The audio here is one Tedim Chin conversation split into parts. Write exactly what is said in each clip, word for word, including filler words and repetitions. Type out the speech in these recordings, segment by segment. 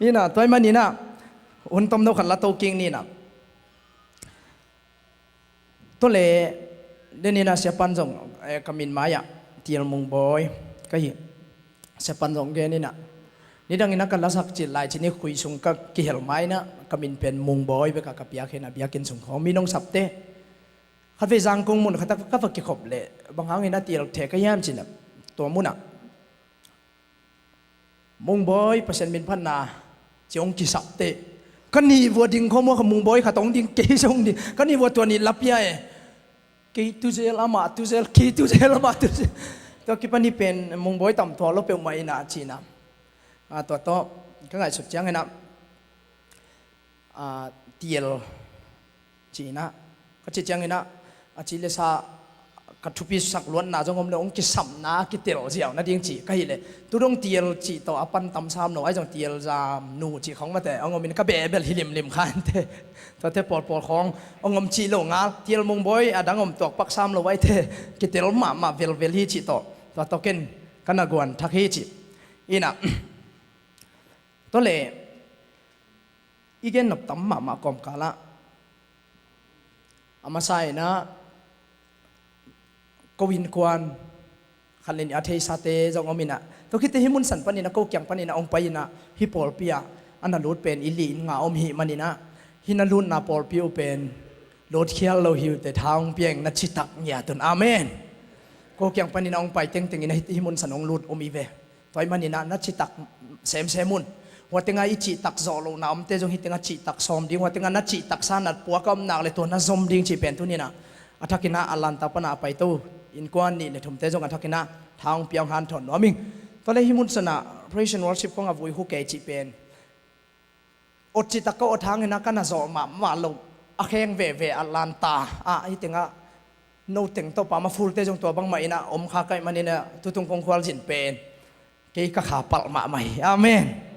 Ina, tua ahih manin ah, hun tomno khat la to kik ni ina. Tua leh, den ina Sia Pan zong, eh, ka min mai-ah, Tial Mungbawi ka hi. Sia Pan zong gen ina. Nidang ina ka lasak cil lai cin i khui sung ka kihel mai ina, ka min pen Mungbawi bek a ka piak hi ina, biakinn sung khawng mi nong sapte. Khatvei Zangkong mun khat ah ka va kikhop leh, bang hang ina Tial thei ka hiam cin ah, tua mun ah Mungbawi Pasian min phatna ci hong kisapte. Ka nih vua ding khawm ua, ka Mungbawi khat hong ding, kei zong ding. Ka nih vua tua nih la pia e. Kei tu zel, amah tu zel, kei tu zel, amah tu zel. Tua kipan hih pen Mungbawi tam thuak lo peuhmah ina ci ina. Ah, tua tawh ka ngaihsut ciang ina, ah, Tial ci ina, ka cih ciang ina, a ci le sa, ka thupi sak luatna zong om le, hong kisapna kitel ziau nading ci ka hih leh, tu dong Tial cih tawh a pan tam sam lo, ahi zong Tial Zam Nu cih khawng mate hong om in, ka beh bel hi limlim kha inteh. Tuate pawlpawl khawng hong om cih lo ngal, Tial Mungbawi a dang om tuak pak sam lo ahih teh, kitel mahmah velvel hi cih tawh, tua tawh ken ka na guan thak hi cih. Ina, tua leh, i gen nop tam mahmah kawmkal ah, a masa ina, ko innkuan khat le nih a theisate zong om ina. Tua khit teh hih mun san pan ina, ko kiang pan ina hong pai ina, hih pawlpi ah a na lut pen i li in nga om hi man ina, hih na lutna pawlpi uh pen lut khial lo hi uh teh, tha hong pia ing, na citak ngiat un. Amen. Ko kiang pan ina hong pai tengteng ina hih, hih mun san hong lut om hi ve. Tua ahih man ina na citak semsem un. Hua tengah i cihtak zawh lohna omte zong hih tengah cihtak sawm ding. Hua tengah na cihtaksa na puak a om nak leh tua na zom ding cih pen tuni ina, a thak ina a lanta pan a a paito innkuan nih le thumte zong a thak ina tha hong pia, hong hanthawn nuam ing. Tua leh hih mun san ah praise and worship khawng a vui hu kei cih pen, ot cihtak ka ot hang ina ka na zawh mahmah lo. A kheng veve a lanta ah, hih tengah no teng tawh pam a fulte zong tua bangmah ina om kha ka hih man ina, tutung kong khualzin pen kei ka kha palh mahmah hi. Amen.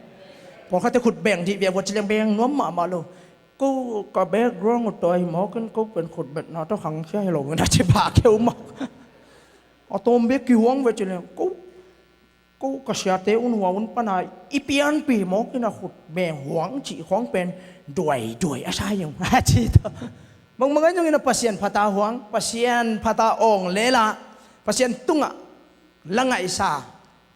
Pawlkhatte khut beng dih ve, vua ci leng beng nuam mahmah lo. Ko ka background uh tua hi mawk in, ko pen khut betna tawh khangkhia hi lo ina ci pah keu mawk. A tawm bek kihuang ve ci leng, ko, ko ka siate un hua un pan a i pianpih mawk ina khut beng huang cih khawng pen duaiduai a sa hi ung a ci tawh. Bangbang ahi zong ina Pasian phat a huang, Pasian phat a awng lel a, Pasian tungah la ngaihsa,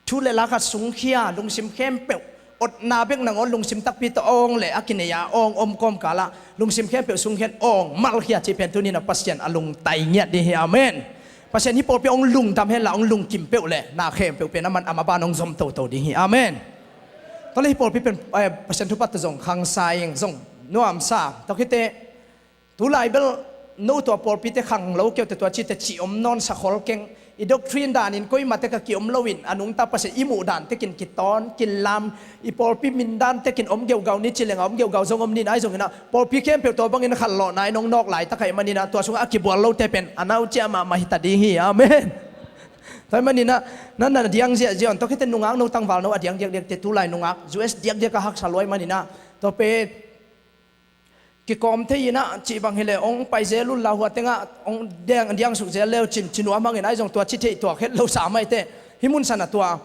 thu le la khat sungkhia, lungsim khempeuh, otna bek nangawn lungsim takpi tawh awng leh a kinei a awng om kawmkal ah lungsim khempeuh sungkhia in awng malkhia cih pen tuni ina Pasian a lungtai ngiat ding hi. Amen. Pasian hih pawlpi hong lungdam hen la, hong lungkim peuh leh na khempeuh pen a man a maban hong zom toto ding hi. Amen. Tua leh hih pawlpi pen, eh, Pasian thupha tawh zong khangsa ing, zong nuamsa. Tua khit teh, tu lai bel no tua pawlpite khanglo kei uh teh, tua ci teh cih om nawn sa khol keng. I doctrine dan in koimah tek a kiom lo in, a nungta Pasian i muh dan tek in kitawn kilam, i pawlpi min dan tek in om geugau ni ci leng a om geugau zong om ni ina, ahi zong ina pawlpi khempeuh tua bangin khanlawhna in hong nawk laitak ahih man ina, tua sungah a kibual lote pen a nau ciah mahmah hi ta ding hi. Amen. Tua ahih man ina, na na diang ziahziah un. Tua khit teh nungak no tangval no a diang diakdiakte, tu lai nungak U S diakdiak a haksa lua ahih man ina, tua pen kikawm thei ina, cih bang hi leh hong pai zel un la, hua tengah hong diang, diang suk zel le uh cin, ci nuam hang ina, ahi zong tua ci theih tuak het lo sa mai teh. Hih mun san ah tua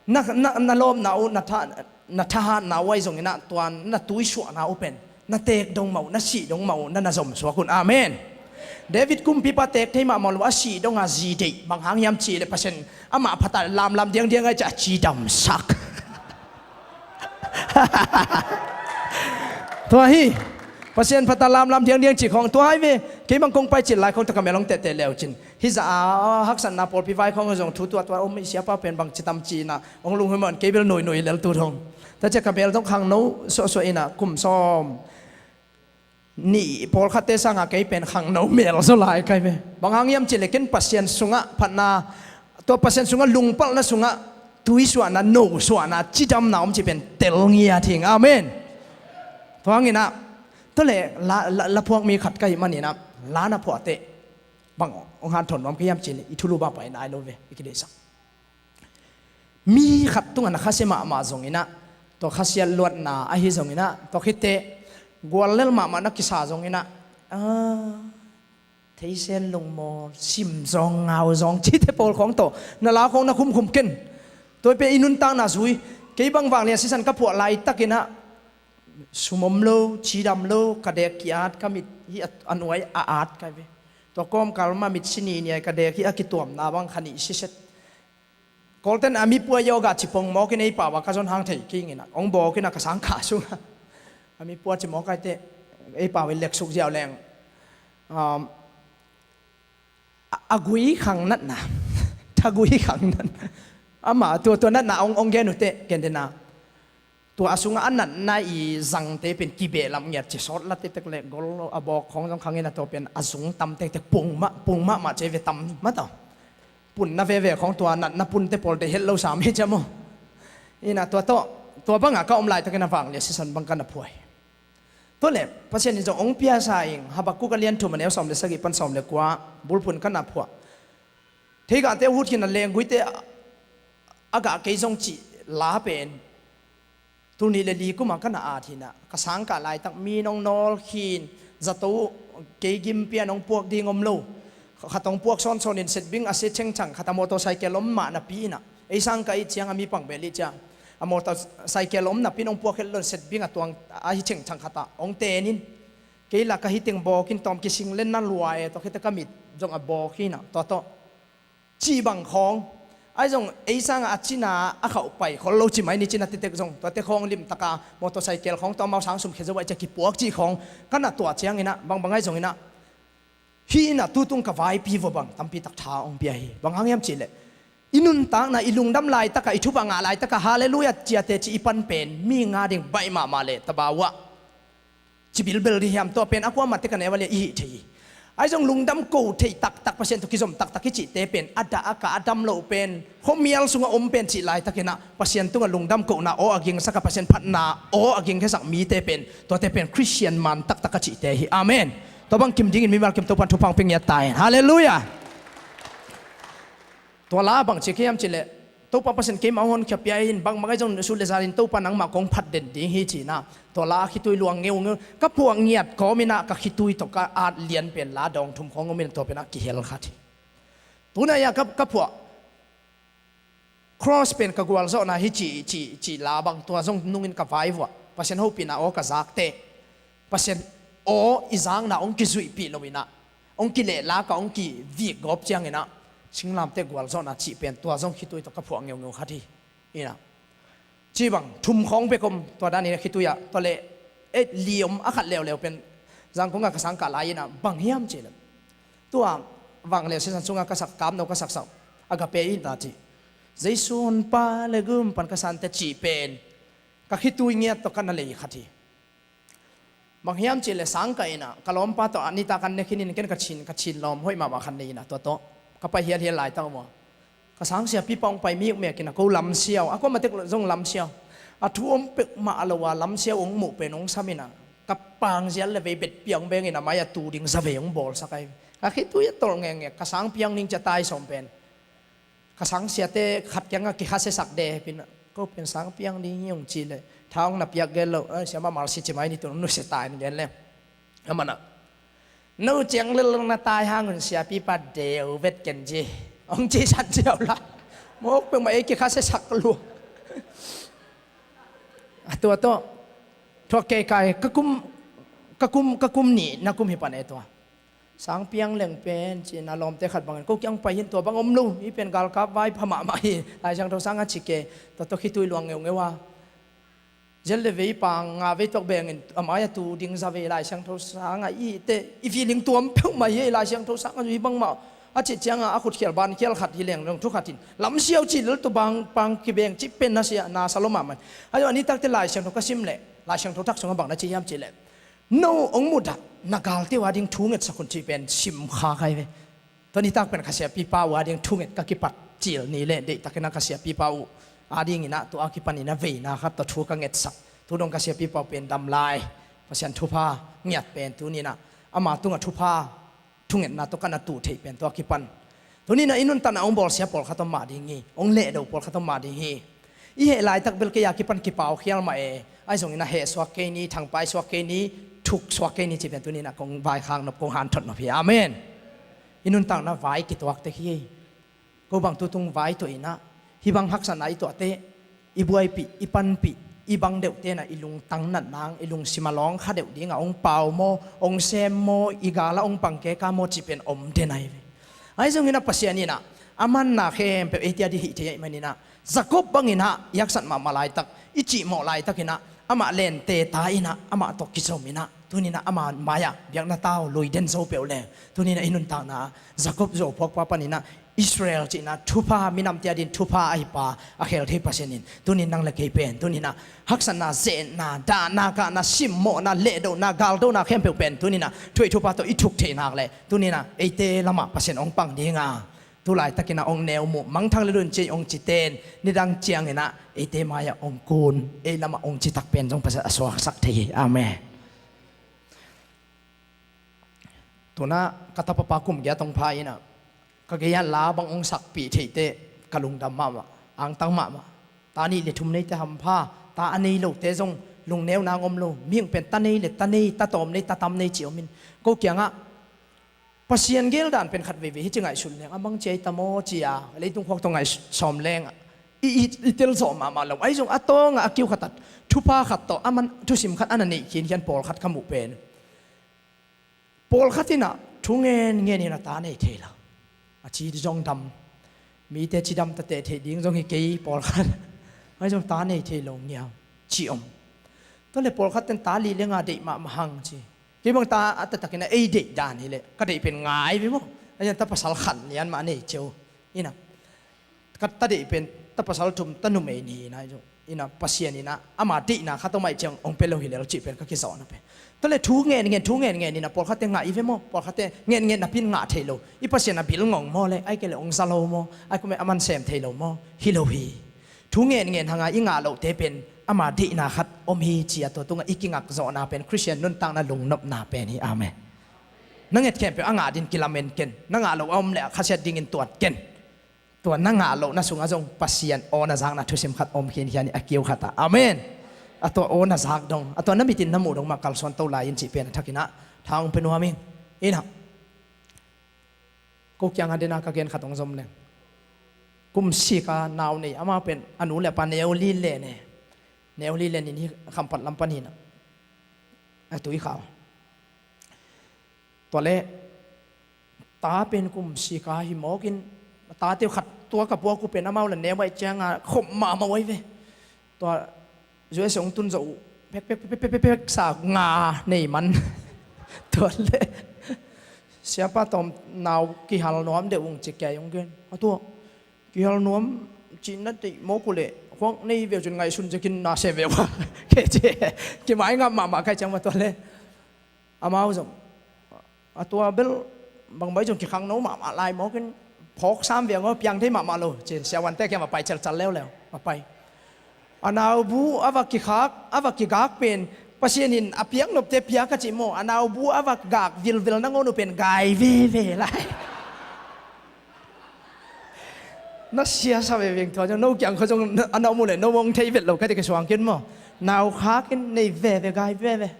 na, na, na lawpna uh, na tha, na thahatna uh ahi zong ina, tua na tuisuahna uh pen na teek dong mah uh, na sih dong mah uh, na na zom suak un. Amen. David kumpipa teek thei mahmah lo, a sih dong a zi deih, bang hang hiam cih leh Pasian amah phat a lamlam diangdiang ahih ciang a cidamsak. Tua hi. Pasian phat a lamlam diangdiang cih khawng tua hi ve. Kei bang kong pai cil lai khawng tawh ka mel hong tehteh le uh cin, hih zah a haksatna pawlpi vai khawng zong thu tuahtuah om, i siapa pen bangci tam ci ina hong lunghimawh in, kei bel nuinui lel tu thong. Tua ciang ka mel zong khangno suahsuah ina, kum sawm nih pawlkhatte sangah kei pen khangno mel zaw lai ka hi ve. Bang hang hiam cih leh ken Pasian sungah phatna, tua Pasian sungah lungpalhna sungah tuisuahna, nosuahna, cidamna om cih pen tel ngiat hi ing. Amen. Tua hang ina, tua leh la, la, la phuak mi khat ka hih man ina, la na phuahteh bang hong hanthawn nuam ka hiam cih leh, i thulu bang pai nai lo ve, i kideihsak. Mi khat tungah na khasia mahmah zong ina, tua khasia luatna ahi zong ina, tua khit teh guallel mahmah na kisa zong ina, ah, theisen lungmawl, sim zawng, ngau zawng cihte pawl khawng tawh na la khawng na khumkhum ken. Tua pen i nuntakna zui. Kei bang vanglian sisan ka phuah laitak ina, Sum om lo, cidam lo, ka dek ki-at, ka mit hi a, a nuai a at kai ve. Tua kawmkal mah mit si ni ni ai ka dek hi a kituamna bang kha nih siset. Kawlten a mi pua yoga ci pong mawkin ei pau a ka zon hang thei kingin a hong bawkin a ka sangkah sungah a mi pua ci mawk aite ei pau in leksuk ziau leng. Um, a, a gui khang natna, tha gui khang natna. Ama tua, tua natna ong, ong gen uh teh, gen dena. Tua a sungah a natna i zangte pen kibeh lam ngiat ci sawt la tektek le gol a bawk khong zong khang ina tua pen a zung tam tektek pung mah, pung mahmah ci ve tam mah tau. Punna veve khong tua natna punte pawlte het lo sam hi cia maw. Ina tua tawh, tua bangah ka om laitakin a vang le sisan bang ka na phuai. Tua le, Pasian in zong ong piasa ing, Habakkuk a lian thum a neu sawm le sagih pan sawm le kua, bulpun ka na phuah. Theigahte uh hut khin a lengguite a gah kei zong cih la pen. Tul nih le li kumah ka na at hinah, ka sangkah laitak mi nong nawl khin, zato kei gim pian ong puak ding om lo. Khat ong puak sawnsawn in setbing a si thengthang, khat a motorcycle om mah napi inah. Ei sang ka it ciang a mi pang bel it ciang a motorcycle om napi in ong puak het lo in setbing a tuang a hi thengthang khat ah ong ten in. Kei la ka hi teng bawk in tawm kising le na lua e, tua khita ka mit zong a bawk hinah, tua tawh. Cih bang khawng. Ai zong ei sangah a cina a khauh pai khol lo ci mai ni cina tetek zong. Tuate khawng limtaka motorcycle khawng tawh amau sang sum khia zo ai cia kipuak cih khawng. Ka na tuah cianginah, bangbang ai zonginah. Hih inah tutung ka vaipi vua bang, tampi tak tha ong pia hi. Bang hang hiam cihleh. I nuntakna, i lungdam laitaka, i thupha ngah laitaka, halleluiah ciate ci i pan pen, mi nga ding baih mahmah le, tabauah. Ci bilbel ding hiam tua pen, a kuamah te ka neu a le i hih thei hi. Ai zong lungdam ko thei taktak, Pasian tawh kizom taktak i cihte pen, a dah a kah a dam loh pen, khuamial sungah om pen cih laitakinah, Pasian tungah lungdam kohna aw a gingsaka, Pasian phatna aw a gingkhiasak mite pen, tuate pen Khristian man taktak a cihte hi. Amen. Tua bang kim dingin mimal kim Topan thupha ong pia ngiat ta hen. Halleluiah. Tua la bang ci khiam cileh, Topa Pasian keimah hong honkhia pia in, bang, bang ai zong sut le zanin Topa nangmah kong phat den ding hi cina. Tua la khitui luang ngeungeu. Ka phuah ngiat kawminah ka khitui tawh ka at lian pen la dawng thum khawng omin tua penah kihel khat hi. Tunah ia ka, ka phuah cross pen ka gualzawhna hi ci, ci, ci la bang tua zong nungin ka vaivuah. Pasian hopihna aw ka zakte. Pasian aw i zakna hong kizuihpih loinah, hong kilehlaka, hong kivik gawp cianginah, singlamteh gualzawhna cih pen tua zong khitui tawh ka phuah ngeungeu khat hi. Inah. Ci bang, thum khawng pek om, tua daninah khitui ah, tua le, eh, li om a khat leuleu pen, zangkungah ka sangkah lai inah, bang hiam cileh. Tua, vanglian sisan sungah ka sak, kamno ka saksak, Agape in ta ci. Jesu honpa le gum pan ka sante cih pen, ka khitui ngiat tawh ka na lei khat hi. Bang hiam cihleh sangkah inah, ka lawmpa tawh a nitak an ne khinin ken ka Chin, ka Chin lawm hoih mahmah khat nei inah, tua tawh. Ka pai hialhial laitak maw. Ka sangsiapipa hong pai mikmek inah, ko lamsiau, a kuamah tek zong lamsiau. A thu om pek mah a lo a lamsiau hong muh pen hong sam inah. Ka pangzial le vei bet piang beng inah, mai a tu ding zavei hong bawlsak ai. Ka khitui a tolh ngenge, ka sang piang ning cia tai sawm pen. Ka sangsiate khat kiangah kikhasiasak de, pin, ko pen sang piang ding hi ung cileh. Tha hong na piak gel lo, eh, siama malsi ci mai ni tun, nusia ta in gel le. Amanah. No ciang lel na tai hang un siapipa deu vet ken ci. Hong ci san ciau la. Mawk peng ma ei kikhasiasak lua. A tua tawh. Thuak kei kai, ka kum, ka kum, ka kum nih, na kum hi pan e tua. Sang piang leng pen, cina lawmte khat bangin, ko kiang pai hin tua bang om lo, i pen galkap vai pha mahmah hi, Lai Siangtho sangah ci ke, tua tawh khitui luang ngeungeu a. Zel le vei pang, nga vei tawk bengin, a mai a tu ding zavei Lai Siangtho sangah i te, i feeling tuam peuhmah hi, Lai Siangtho sangah zui bangmah, a cih ciangah a khutkhial bankhial khat hi leng, leng thu khat in, lamsiau cih lel tu bang, pang kibeng cih pen na sia, na sa lo mahmah. Ayo, a nitakte Lai Siangtho ka sim leh, Lai Siangtho thak sungah bang na ci hiam cih leh. No hong mudah, na galte uh ading thu ngetsak un cih pen sim kha kai ve. Tua nitak pen ka siapipa uh ading thu nget ka kipat cil ni le deihtakin a ka siapipa uh adinginah tua a kipanin a veina khat tawh thu ka ngetsak. Tu dong ka siapipa uh pen dam lai. Pasian thupha ngiat pen tuninah ama tungah thupha thungetna tawh ka na tuh theih pen tua kipan. Tuninah i nuntakna hong bawlsia pawlkhat om mah ding hi. Hong lehdo pawlkhat om mah ding hi. I heh laitak bel kei a kipan kipau khial mah e. Ahi zongin a heh suak kei ni, thangpai suak kei ni, thuk suak kei ni cih pen tuninah kong vaikhak nop, kong hanthot nop hi. Amen. I nuntakna vai kituak tek hi. Ko bang tutung vai tuah inah hih bang haksatna i tuahte i buaipih, i panpih, i bang deuhte in ah i lungtang natna, i lungsim a lawng kha deuh ding ah hong pau maw, hong sem maw, i gal ah hong pang kei ka maw cih pen om den ahi ve. Ahi zongin ah Pasian in ah a manna khempeuh eite a ding hih thei ahih manin ah, Jakob bangin ah i haksat mahmah laitak, i cihmawh laitakin ah amah lente ta in ah amah tawh kizom in ah, tuni in ah ama mai-ah biakna tau lui den zo peuh leng, tuni in ah i nuntakna ah Jakob zuau phuakpa panin ah Israel cihna thupha, minamte a ding thupha ahi pa, a khel thei Pasian in tuni in nang le kei pen tuni in ah haksatna, zenna, dahna, kahna, simmawhna, lehdohna, galdona khempeuh pen tuni in ah thu-ei thupha tawh i thuk theih nak leh tuni in ah eite lamah Pasian hong pang ding a, tu laitakin ah hong neu muh, mangthang le lun ciang hong cite in, nidang ciangin ah eite mai-ah hong kun, ei lamah hong citak pen zong Pasian a suaksak thei hi. Amen. Tu-in ah ka tapapa kum giat hong pha in ah, ka gei-ah la bang hong sakpih theihte ka lungdam mahmah, angtang mahmah. Ta nih le thum neite hampha, ta a nei lote zong lungneuna hong om lo. Mihing pen ta nei le ta nei, ta tawm nei, ta tam nei ci om in, ko kiangah Pasian gel dan pen khat veivei hi ci ngaihsun leng, a mang ci-a i tam aw ci-a leitung khuak tawh ngaihsawm leng i, i, i tel zawh mahmah lo. Ahi zong a tawngah a kiu khat ah thupha khat tawh a man thusim khat a na neih khinkhian pawlkhat ka muh pen, pawlkhat in ah thu ngenngen in ah ta nei thei lo, a ci zong dam, mite cidam ta teh theih ding zong hi kei pawlkhat. Ahi zong ta nei thei lo ngiau ci om. Tua leh pawlkhat ten ta li le nga deih mahmah hang ci. Kei bang ta a taktakin ah ei deih dan hi leh ka deih pen ngai ve maw. Ahi zong ta pasal khat lian mah a nei cio in ah, ka ta deih pen ta pasal thum, ta numei nih hi na, ahi zong in ah Pasian in ah ama deihna khat om ahih ciang hong pia lo hi lel cih pen ka kizawhna pen. Tua leh thu ngenngen, thu ngenngen in ah pawlkhatte ngah hi ve maw, pawlkhatte ngenngen napi in ngah thei lo. I Pasian a bil ngong maw le, ahih kei leh hong za lo maw, ahih kei leh a man sem thei lo maw, hi lo hi. Thu ngenngen hang a i ngah lohte pen ama deihna khat om hi ci-a tua tungah i kingak zawhna pen Khristian nuntakna lungnopna pen hi. Amen. Na nget khempeuh a ngah ding kilamen ken. Na ngah loh a om leh a khasiat dingin tuat ken. Tua na ngah lohna sungah zong Pasian aw na zakna thusim khat om khinkhian hi a kiu khat ah. Amen. A tua aw na zak dong, a tua na mit in na muh dong mah kalsuan to lai in cih pen a thakin ah tha hong pia nuam ing. In ah, ko kiangah den a ka gen khat hong zom leng. Kum sik a nau nei, amau pen a nu le a pa neu li le ne. Neu li le nin hi Khampat lam pan hi na. A Tuikhal. Tua leh ta pen kum sik a hi mawk in, tate uh khat tua ka puak uh pen amau la neu ahih ciangin khop mahmah uh ahi ve. Tua U S A hong tun zawh uh pek pek pek pek pek pek sa nga nei man. Tua leh siapa tawm nau kihal nuam deuh ung ci kei hong gen. A tua kihal nuam cih na deih mawk uh leh khuak nei ve uh cin ngaihsun zekin na sem ve uh a. Kei ci kimai ngap mahmah ka hih ciang mah tua leh amau zong a tua bel bangbai zong kikhangno mahmah lai mawk in phawk sam viang aw, piang thei mahmah lo ci, siavuante kiangah pai celcal leuleu a pai. A naubu a va kikhak, a va kigak pen Pasian in a piak nopte piak a cih maw, a naubu a va gak vilvel nangawn uh pen gai veve lai. Na siasa veve ing tua zong, no kiang khua zong a na om uh leh no hong thei vet lo ka ti kisuang kin maw. Nau khak in nei veve, gai veve.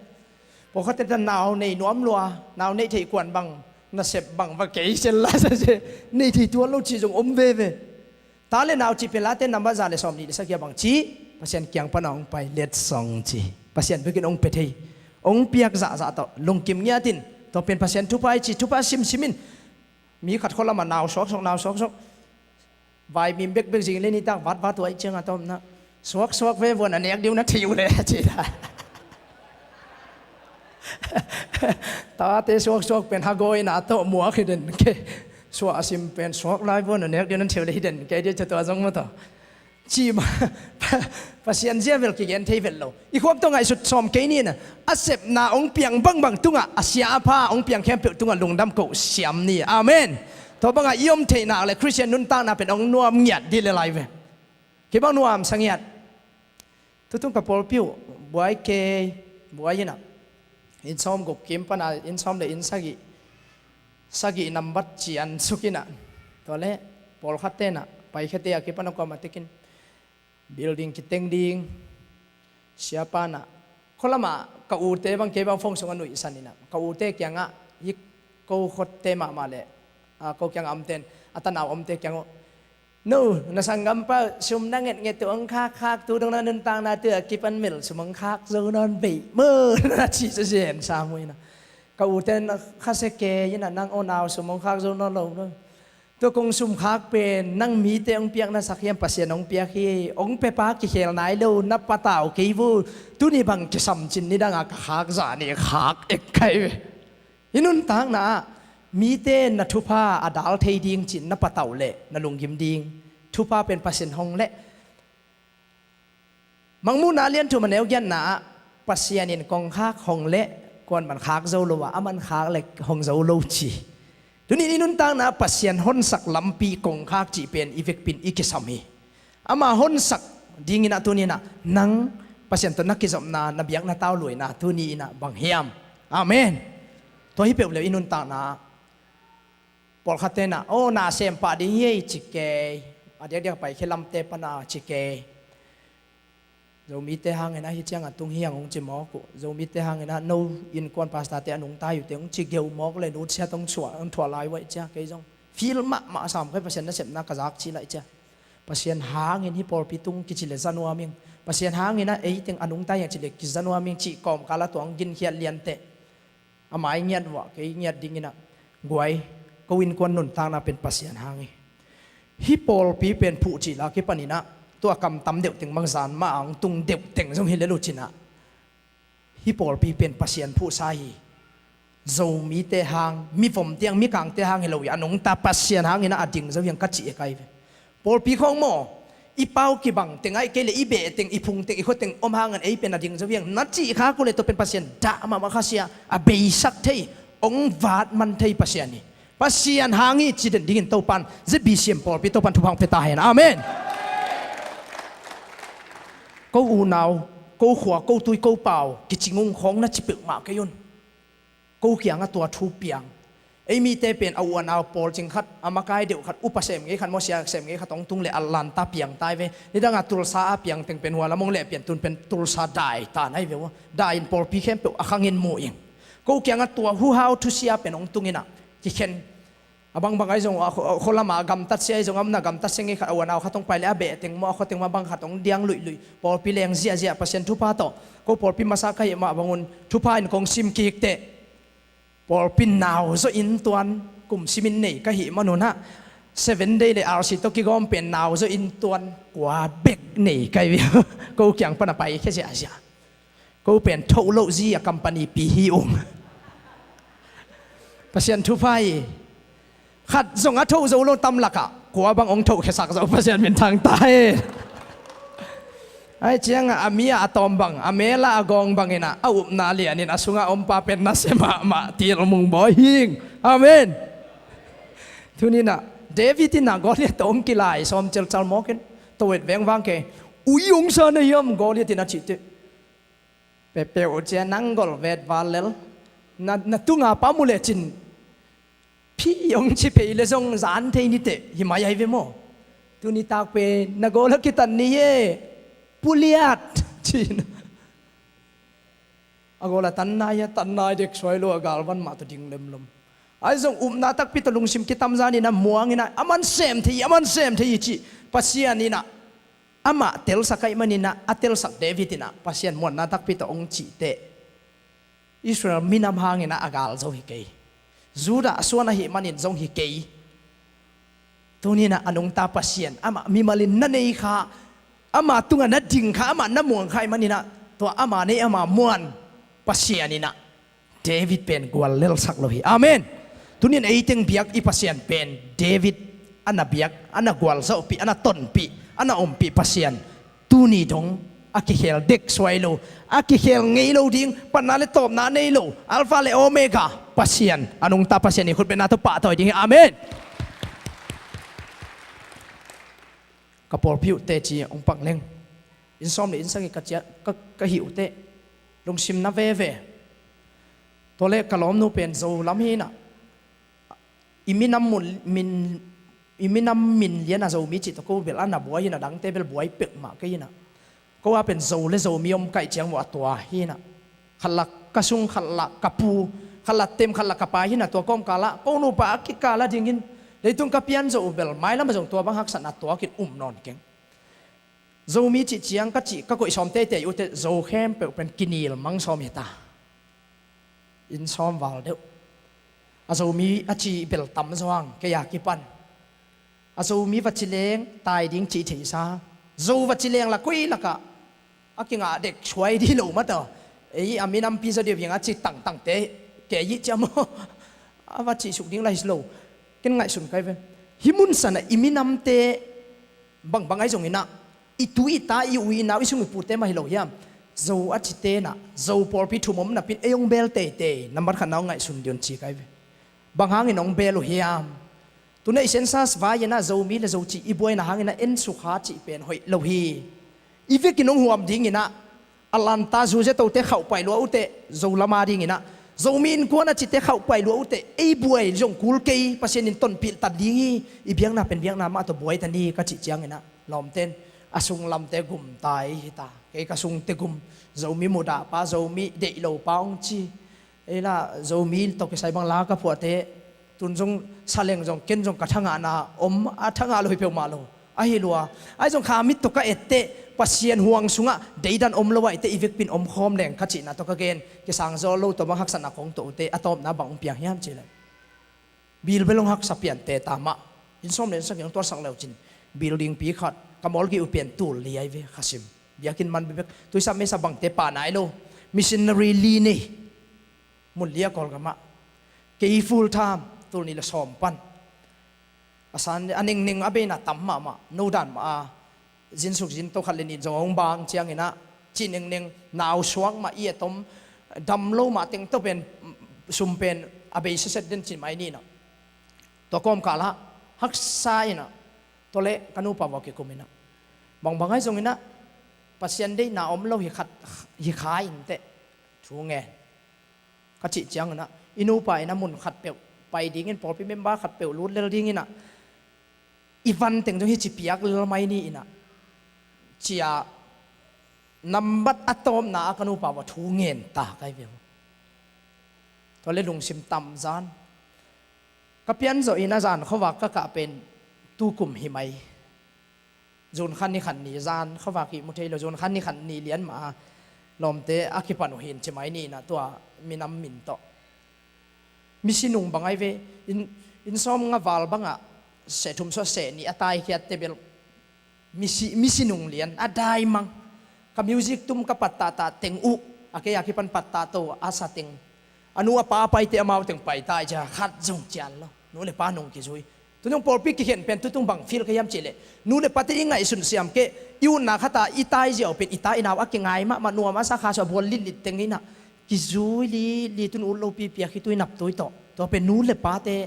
Pawlkhatte ta nau nei nuam lua, nau neih theih kuan bang, nasep bang va kei sel la sa se, nei thei tuan lo cih zong om veve. Ta le nau cih pen Late number za le sawm nih le sagih a bang ci, Pasian kiang pan a hong pai, letsong ci. Pasian bekin hong pia thei, hong piak zahzah tawh lungkim ngiat in, tua pen Pasian thupha hi ci, thupha simsim in. Mi khat khua lamah nau suaksuak, nau suaksuak. Vaimim bekbek zing le nitak vatvat uh ahih ciangin a tawpna suaksuak ve, vuan a nek ding uh na thei uh leh a ci ta. Tate suaksuak pen hagawi na tawh muak hi den kei. Suah a sim pen suak lai vuan a nek ding uh na thei uh leh hi den kei ding, tua zong maw tawh. Ci mah Pasian zia vel kigen thei vet lo. I khuak tawh ngaihsut sawm kei ni na. A sepna hong piang bangbang tungah a sia a pha hong piang khempeuh tungah lungdam ko siam ni. Amen. Tua bangah i om theih nak le Khristian nuntakna pen hong nuam ngiat dih le lai ve. Kei bang nuamsa ngiat. Tutung ka pawlpi uh buai kei, buai in ah, inn sawm guk kim pan a inn sawm le inn sagih, sagih nambat cian suk in ah. Tua leh pawlkhatte in ah paikhete a kipan a kuamah tekin building kiteng ding. Siapa in ah khua lamah ka ute bang kei bang phone sungah nuihsan in ah, ka ute kiangah hih ko khuate mahmah leh, a, ko kiangah omte in a tanau omte kiangah No, na sanggampa uh sum na ngetnget uh hong khakkhak, tu dong na nuntakna tu a kipan mel sum hong khak zo nawn bei maw, na ci sa zen sa muina. Ka ute na khasia kei ina, nang unau sum hong khak zo nawn lo maw. Tua kong sum khak pen nang mite hong piak na sak hiam, Pasian hong piak hi. Hong piapa kikhel nai lo, na patau kei vo. Tuni bang kisam cin nidanga ka khak zah ni khak ek kai ve. I nuntakna ah mite na thupha a dal thei ding cin na patau leh na lunggim ding thupha pen Pasian hong leh. Mangmuhna lian thum a neu giatna ah Pasian in kong khak hong leh, kuaman khak zo lo a, aman khak leh hong zo lo ci. Tuni i nuntakna ah Pasian honsak lampi kong khak cih pen i vekpin i kisam hi. Ama honsak dingin ah tuninah nang Pasian tawh na kizopna, na biakna tau luaina tuni inah bang hiam? Amen. Tua hi peuh leh i nuntakna ah pawlkhat tenah, "Aw, na sem pah ding hi ei," ci kei. A diakdiak paikhia lamte pana ci kei. Zomite hangin ahi ciangah tung hiang hong ci mawk uh. Zomite hangin ah no innkuan pastorte a nungta hi uh teng hong ci geu mawk le nutsiat hong thuah lai uh aih cia kei zong. Feel mahmah sam kei, Pasian nasepna ka zak ci lai cia. Pasian hangin hih pawlpi tung kici le za nuam ing. Pasian hangin ah ei teng a nungta hiang ci le kiza nuam ing cih kawmkal ah tua hong ginkhiat lianteh. A mai ngiat uah kei ngiat dinginah guai, ko innkuan nuntakna pen Pasian hang hi. Hih pawlpi pen phuh cih la kipaninah tua kamtam deuh teng bang zan mah a hong tung deuh teng zong hi le lucinah hih pawlpi pen Pasian phuhsa hi. Zomite hang, mivom tiang mikangte hang hi lo hi, a nungta Pasian hanginah a ding zo hiang ka cih e kai ve. Pawlpi khawng maw, i pau kibang teng aih kei le i beh teng, i phung teng, i khua teng om hangan ei pen a ding zo hiang na cih khak uh le tua pen Pasian dah mahmah khasia, a beisak thei, hong vat man thei Pasian hi. Pasian hang hi ci den dingin Topan Z B C M pawlpi Topan thupha hong pia ta hen. Amen. Ko unau, ko khua, ko tui, ko pau kicing ung khawng na ci peuhmah kei un. Ko kiangah tua thu piang. Ei mite pen a u a nau pawlcing khat, a makai deuh khat, upa sem ngei khat maw, sia sem ngei khat hong tung le Atlanta piang tai ve. Nidangah Tulsa a piang teng pen hua lam hong leh pian tun pen Tulsa dai ta nai ve uh. Dai in pawlpi khempeuh a khangin mu ing. Ko kiangah tua huhau thusia pen hong tunginah kikhen. A bangbang ahi zong a khualama gamtatsia ahi zong a omna gamtatsia ngei khat a u a nau khat hong pai le a beh teng maw, a khua teng maw, bang khat hong diang luihluih. Pawlpi leng ziahziah Pasian thupha tawh. Ko pawlpi masa ka hih mah bangun thupha in kong sim kik teh. Pawlpi nau zawh in tuan kum simin nei ka hih manunah Seven Day le R C tawh kigawm pen nau zawh in tuan kua bek nei ka hih. Ko kiang pana pai khia ziahziah. Ko pen thoh loh zi a company pi hi ung. Pasian thupha hi. Khat zong a thoh zo lo tam lakah kua bang hong thoh khiasak zo Pasian min thang ta hi. Aih ciangah a mi ah a tawm bang, a mel ah a gawng banginah a upna lianin a sungah ompa pen nasia mahmah tilmung bawi hing. Amen. Tuninah David inah Goliath tawh hong kilai sawm celcal mawkin tawet vengvang kei. Ui hong sa na hiam Goliath inah cihte. Pepeuh cia nang gol vet val lel. Na, na tunga pa mu lecin phi hong ci pei le zong zan thei niteh hi mai ai ve maw? Tuni takpe na gol a kitan ni e. Puliat cin. A gol a tan nai a tan nai dek suai lo a galvan mah tawh ding lemlom. Ai zong upna takpi tawh lungsim kitam zaninah muanginah a man sem thei hi, a man sem thei hi cih Pasian inah amah telsak aih maninah a telsak David inah Pasian muanna takpi tawh hong cihteh Israel minam hanginah a gal zo hi kei. Judah suan ahih manin zong hi kei. Tuninah a nungta Pasian amah mimalin na nei kha, amah tungah na ding kha, amah na muang kha aih maninah tua ama nei ama muan Pasian inah David pen gual lelsak lo hi. Amen. Tunin eiteng biak i Pasian pen David a na biak, a na gualzawhpih, a na tonpih, a na ompih Pasian tuni dong a kikhel dek suai lo, a kikhel ngei lo ding, panna le tawpna nei lo, Alpha le Omega Pasian, a nungta Pasian i khutbetna tawh pahtawi ding hi. Amen. Ka pawlpi uh teci hong pak leng. Inn sawm le inn sagih ka ciah, ka, ka hih uh teh lungsim na veve. Tua leh ka lawmnu pen Zo lam hinah. I minam mun, min, i minam min lianah Zomi cih tawh ko bel a na buai hinah, dangte bel buai peuhmah kei hinah. Ko a pen Zo le Zomi om kaih ciang uh a tua hinah. Khat lah ka sung, khat lah ka pu, khat lah tem, khat lah ka pa hinah, tua kawmkal ah ko nupa a kikal a dingin Leitung ka pian zawh uh bel mailam ah zong tua bang haksatna tuakin um nawn keng. Zomi cih ciang ka cih ka koih sawm teitei uh teh Zo khempeuh pen kinil mang sawm hi ta. Inn sawm val deuh. A Zomi a ci bel tam zawang kei a kipan. A Zomi va ci leng tai ding cih theihsa. Zo va ci leng la koi lakah a kingah dek suai dih lo mataw. Ei a minampi zaw dih viang a ci tangtangte kei ih ciam aw. A va cihsuk ding la hi lo. Ken ngaihsun kai ve. Hih mun sanah i minamte bangbang ahi zonginah i tu i ta i u i nau i sung i pute mah hi lo hiam? Zo a cite inah Zo pawlpi thum om napin ei hong bel teitei nambat khatna hong ngaihsun dih un ci kai ve. Bang hangin hong bel uh hiam? Tuna i census vai inah Zomi le Zo cih i buaina hangin a en sukha cih pen hoih lo hi. I vekin hong huam dinginah a lanta zuzia tote khauhpai lua uh teh Zo lama dinginah Zomi innkuan a cite khauhpai lua uh teh ei buai zong kul kei Pasian in tonpih tan ding hi. I biakna pen biakna mah tawh buai ta ni ka cih cianginah lawmten a sunglamte gumtai hi ta. Kei ka sungte gum Zomi mudahpa Zomi deih lopa hong ci. Ei la Zomi tawh kisai bang la ka phuahte tun zong saleng zong ken zong ka thangahna om a thangah lo hi peuhmah lo. Ahi lua ai zong kha mit tawh ka etteh Pasian huang sungah deidan om lo ahiteh i vekpin om khawm leng ka cihna tawh ka gen. Kisang zaw lo tawh bang haksatna kong tawh uhte a tawpna bang hong piang hiam cihleh bil bel hong haksa piante ta mah. Inn sawm le inn sagih hong tuarsak leucin building pi khat ka mawlgih uh pian tul li ai ve khasim. Biakinn man bebek tuisa mesa bangte pah nai lo. Missionary li nei. Mun lia Kawlgamah kei full time tul nih le sawm pan. A san a nengneng a beina tam mahmah no dan mah a zinsuk zinto khat le nih zong hong bang cianginah cih nengneng nau suak mah i a tom dam lo mah teng tawh pen sum pen a bei siaset den cih mai ninah. Tua kawmkalah haksa inah tua le ka nupa vawh kikuminah bangbang ahi zonginah Pasian deihna om lo hi khat hi kha inteh thu ngen. Ka cih cianginah i nupa inah mun khat peuh pai dingin pawlpi member khat peuh lut lel dinginah i van teng zong hi ci piak lel mai ni inah cia nambat a tawpna a ka nupa vawh thu ngen ta kai ve uh. Tua le lungsim tamzan ka pian zawh inah zan khuavak ka kah pen tukum hi mai. Zun khan ni khan ni zan khuavak hih mu thei lo zun khan ni khan ni lian mah a lawmte a kipan uh hin ci mai ni inah tua minam min tawh. Misi nung bang ai ve. Inn sawm nga val bangah seh thum sawh seh nih a taikhiat tebel misi nung lian a daimang. Ka music tum ka pattahta teng uh a kei a kipan pattahto a sa teng a nu a pa paite amau teng paita i cia khat zong cian lo. Nu le pa nung kizui. Tun zong pawlpi kikhen pen tutung bang fil ka hiam cihleh nu le pate i ngaihsun siam keh i utna khata i tai ziau pen i ta i nau a kingai mahmah nuam a sa kha sua bual litlit teng inah kizui lili tun ut lopi piak hi tui nap tui tawh tua pen nu le pate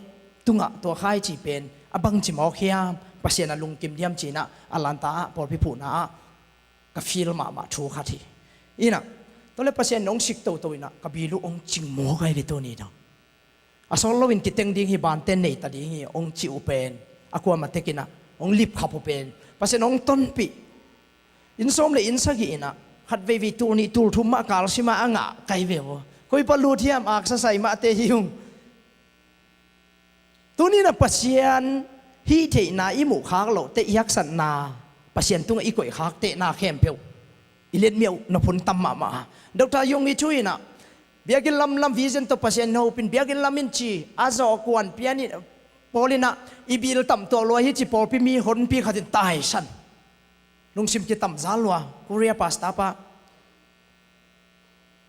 tungah tua khai ci pen a bangci mawk hiam? Pasian a lungkim diam cinah a lanta ah pawlpi phuhna ah ka fil mahmah thu khat hi. Inah tua le Pasian in hong sik toto inah ka bil uh hong cing mawk ai ve tuni dang. A sawt loin kiteng ding hi bante neita ding hi hong cih uh pen a kuama tekinah hong lipkhap uh pen Pasian hong tonpih. Inn sawm le inn sagih inah khat veivei tul nih tul thum mah kalsima a ngah kai ve uh. Koi pa lut hiam aksa sai mahte hi ung. Tuninah Pasian hih theihna i muhkhak loh teh i haksatna Pasian tungah i koihkhak tehna khempeuh i letmiauh na phun tam mahmah a. Dr. Yonggi Cho inah biakinn lamlam vision tawh Pasian in hopin biakinn lam in ci a zawh kuan pianin pawl inah i bil tamtuah lua hi ci pawlpi mi honpi khatin taisan. Lungsim kitamzal lua Korea pasta pa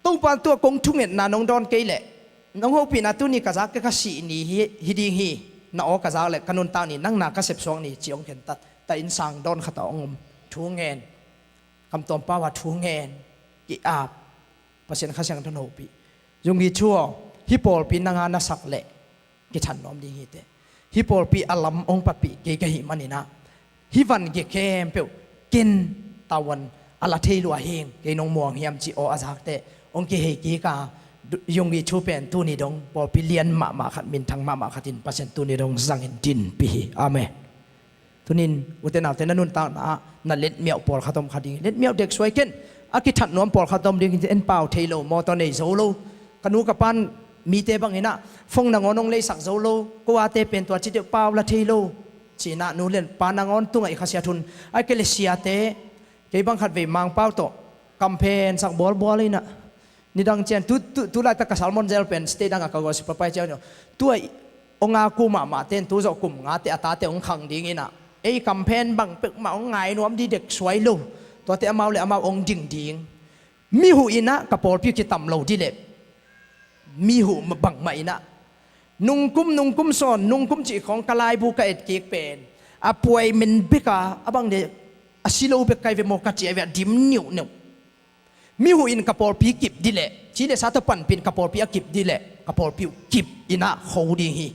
Topa tua kong thungetna nong dawn kei leh nong hopihna tuni ka zak kei ka sih ni hi ding hi. Na aw ka zak leh ka nuntak ni nang na ka sepsuak ni ci hong khentat ta innsang dawn khatah hong om thu ngen. Kamtuam pau a thu ngen ki-ap Pasian Kha Siangtho in hopih. Zunggi Cho aw hih pawlpi nanga na sak leh kithat nuam ding hi teh. Hih pawlpi a lam hong patpih kei ka hih maninah hih van gik khempeuh ken tawan a la thei lua hing kei nong muang hiam ci aw a zakte hong kihei kik a. Zunggi Cho pen tuni dong pawlpi lian mahmah khat minthang mahmah khatin Pasian tuni dong zangin dinpih hi. Amen. Tunin ute naute na nuntakna ah na letmiauh pawlkhat om kha ding hi. Letmiauh deksuai ken a kithat nuam pawlkhat om ding hi. En pau thei lo mawtaw nei zo lo ka nu ka pan Mite bang inah phone nangawn hong leisak zo lo, ko ate pen tua ci deuh pau la thei lo. Ci inah nu le pa nangawn tungah i khasiat hun, a kei le siate, kei bang khatvei Mangpau tawh campaign sak bualbual inah, nidang ciang tu, tu, tu laitak ka sermon zel pen state dangah ka gospel pai ciang tua, ong a ku mahmah ten tu zawh kum ngate a tate ong khang ding inah, ei campaign bang peuhmah ong ngai nuam ding dek suai lo. Tuate amau le amau ong ding ding. Mi huh inah ka pawlpi kitam lo dih leh, mi huh bangmah inah, nungkum, nungkum sawn, nungkum cih khawng ka laibu ka et kik pen, a puai men bek a, a bang le a si lo bek kai ve maw ka ci a ve a dim niuhniuh. Mi huh in ka pawlpi kip dih leh, ci le sa tawh panpih in ka pawlpi a kip dih leh, ka pawlpi uh kip inah kho ding hi.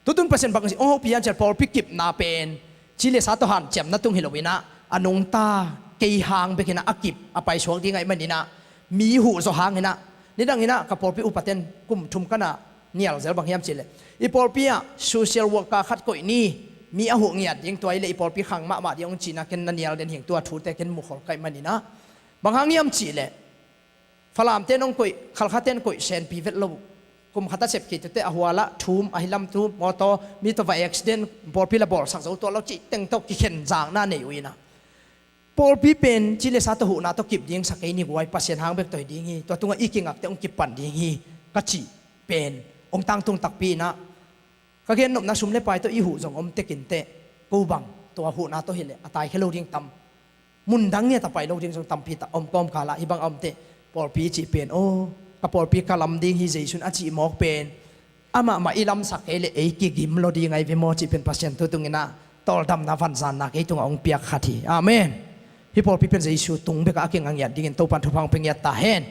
Tutung Pasian bang si, oh, pian ciat pawlpi kipna pen ci le sa tawh hanciamna tung hi lo inah, a nungta kei hang bek inah a kip a paisuak ding ahih man inah, mi huh zaw hang inah, nidang inah ka pawlpi upaten kum thum ka na nial zel bang hiam cih leh, i pawlpi ah social worker khat koih ni, mi a huh ngiat ding, tua hi leh i pawlpi khang mahmah ding ong ci inah ken na nial den hing, tua thute ken mukhol ka hih man inah. Bang hang hiam cih leh, Falamte nong koih, Khalkhaten koih senpi vet lo. Kum khat a sep khit tute a hualah thum, a hilam thum, mawtaw mi tawh va accident, pawlpi la bawlsak zo tuah lo cih teng tawh kikhen zakna nei uh inah, pawlpi pen ci le sa tawh huhna tawh kip ding sa kei ni guai, Pasian hang bek tawh hi ding hi, tua tungah i kingakte hong kipan ding hi, ka cih pen hong tangtung takpi inah, ka gennopna sum le pai tawh i huh zong om tekin teh, ko bang tua huhna tawh hi leh a taikhia lo ding tam, mundang ngiat a pai lo ding zong tampi tak om kawmkal ah, hih bang a om teh, pawlpi cih pen, aw, ka pawlpi ka lam ding hi Jesu in a cih mawk pen, amahmah i lamsak kei leh ei kigim lo ding ahi ve maw cih pen Pasian tutung inah tawldamna vanzanna kei tungah hong piak khat hi. Amen. Hih pawlpi pen Jesu tung bekah a kinga ngiat dingin Topan thupha hong pia ngiat ta hen.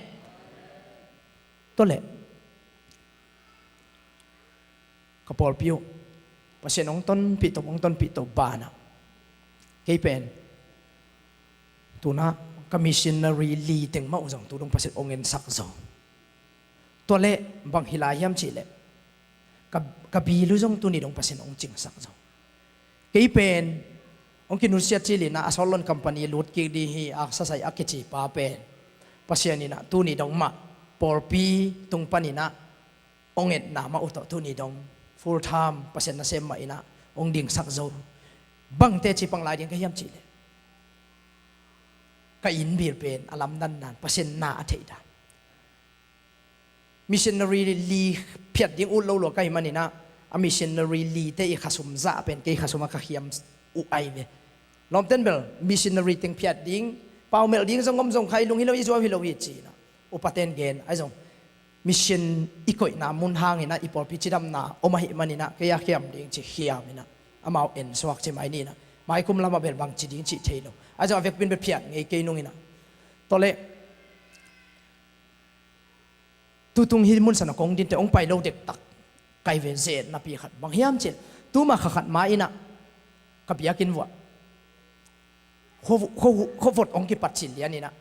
Tua leh ka pawlpi uh Pasian hong tonpih to, hong tonpih to banah, kei pen tunah ka missionary li teng mah uh zong tu dong Pasian hong ensak zo. Tua leh bang hi lai hiam cih leh, ka, ka bil uh zong tuni dong Pasian hong cingsak zo. Kei pen hong kinusiat cil inah a sawt lon company lut kik ding hi, a sasai a kici pa pen Pasian inah tuni dong mah pawlpi tung pan inah hong etna mah uh tawh tuni dong full time Pasian nasem mah inah hong dingsak zo. Bang teci pang lai ding ka hiam cih leh, ka inn bil pen a lamdan dan, Pasian na a theih dan. Missionary li phiat ding ut lo lua ka hih man inah, a missionary lite i khasum zah pen kei khasum a ka khiam uh ahi ve. Lawmten bel missionary teng phiat ding, paumelh ding zong om zong kha, i lung hi lo, i zuau hi lo hi ci inah upaten gen ahi zong, mission i koihna mun hang inah i pawlpi cidamna om ahih man inah kei a khiam ding ci khiam inah, amau ensuak ci mai ni inah, maikum lamah bel bang ci ding cih thei lo. Ahi zong a vekpi in bel phiat ngei kei nung inah. Tua leh tutung hih mun san a kong dinte hong pai lo dektak ka hi ve. Zetnapi khat bang hiam cih leh, tuma kha khat ma inah ka biakinn vuah khua, khua, khuavot hong kipat cil lian inah,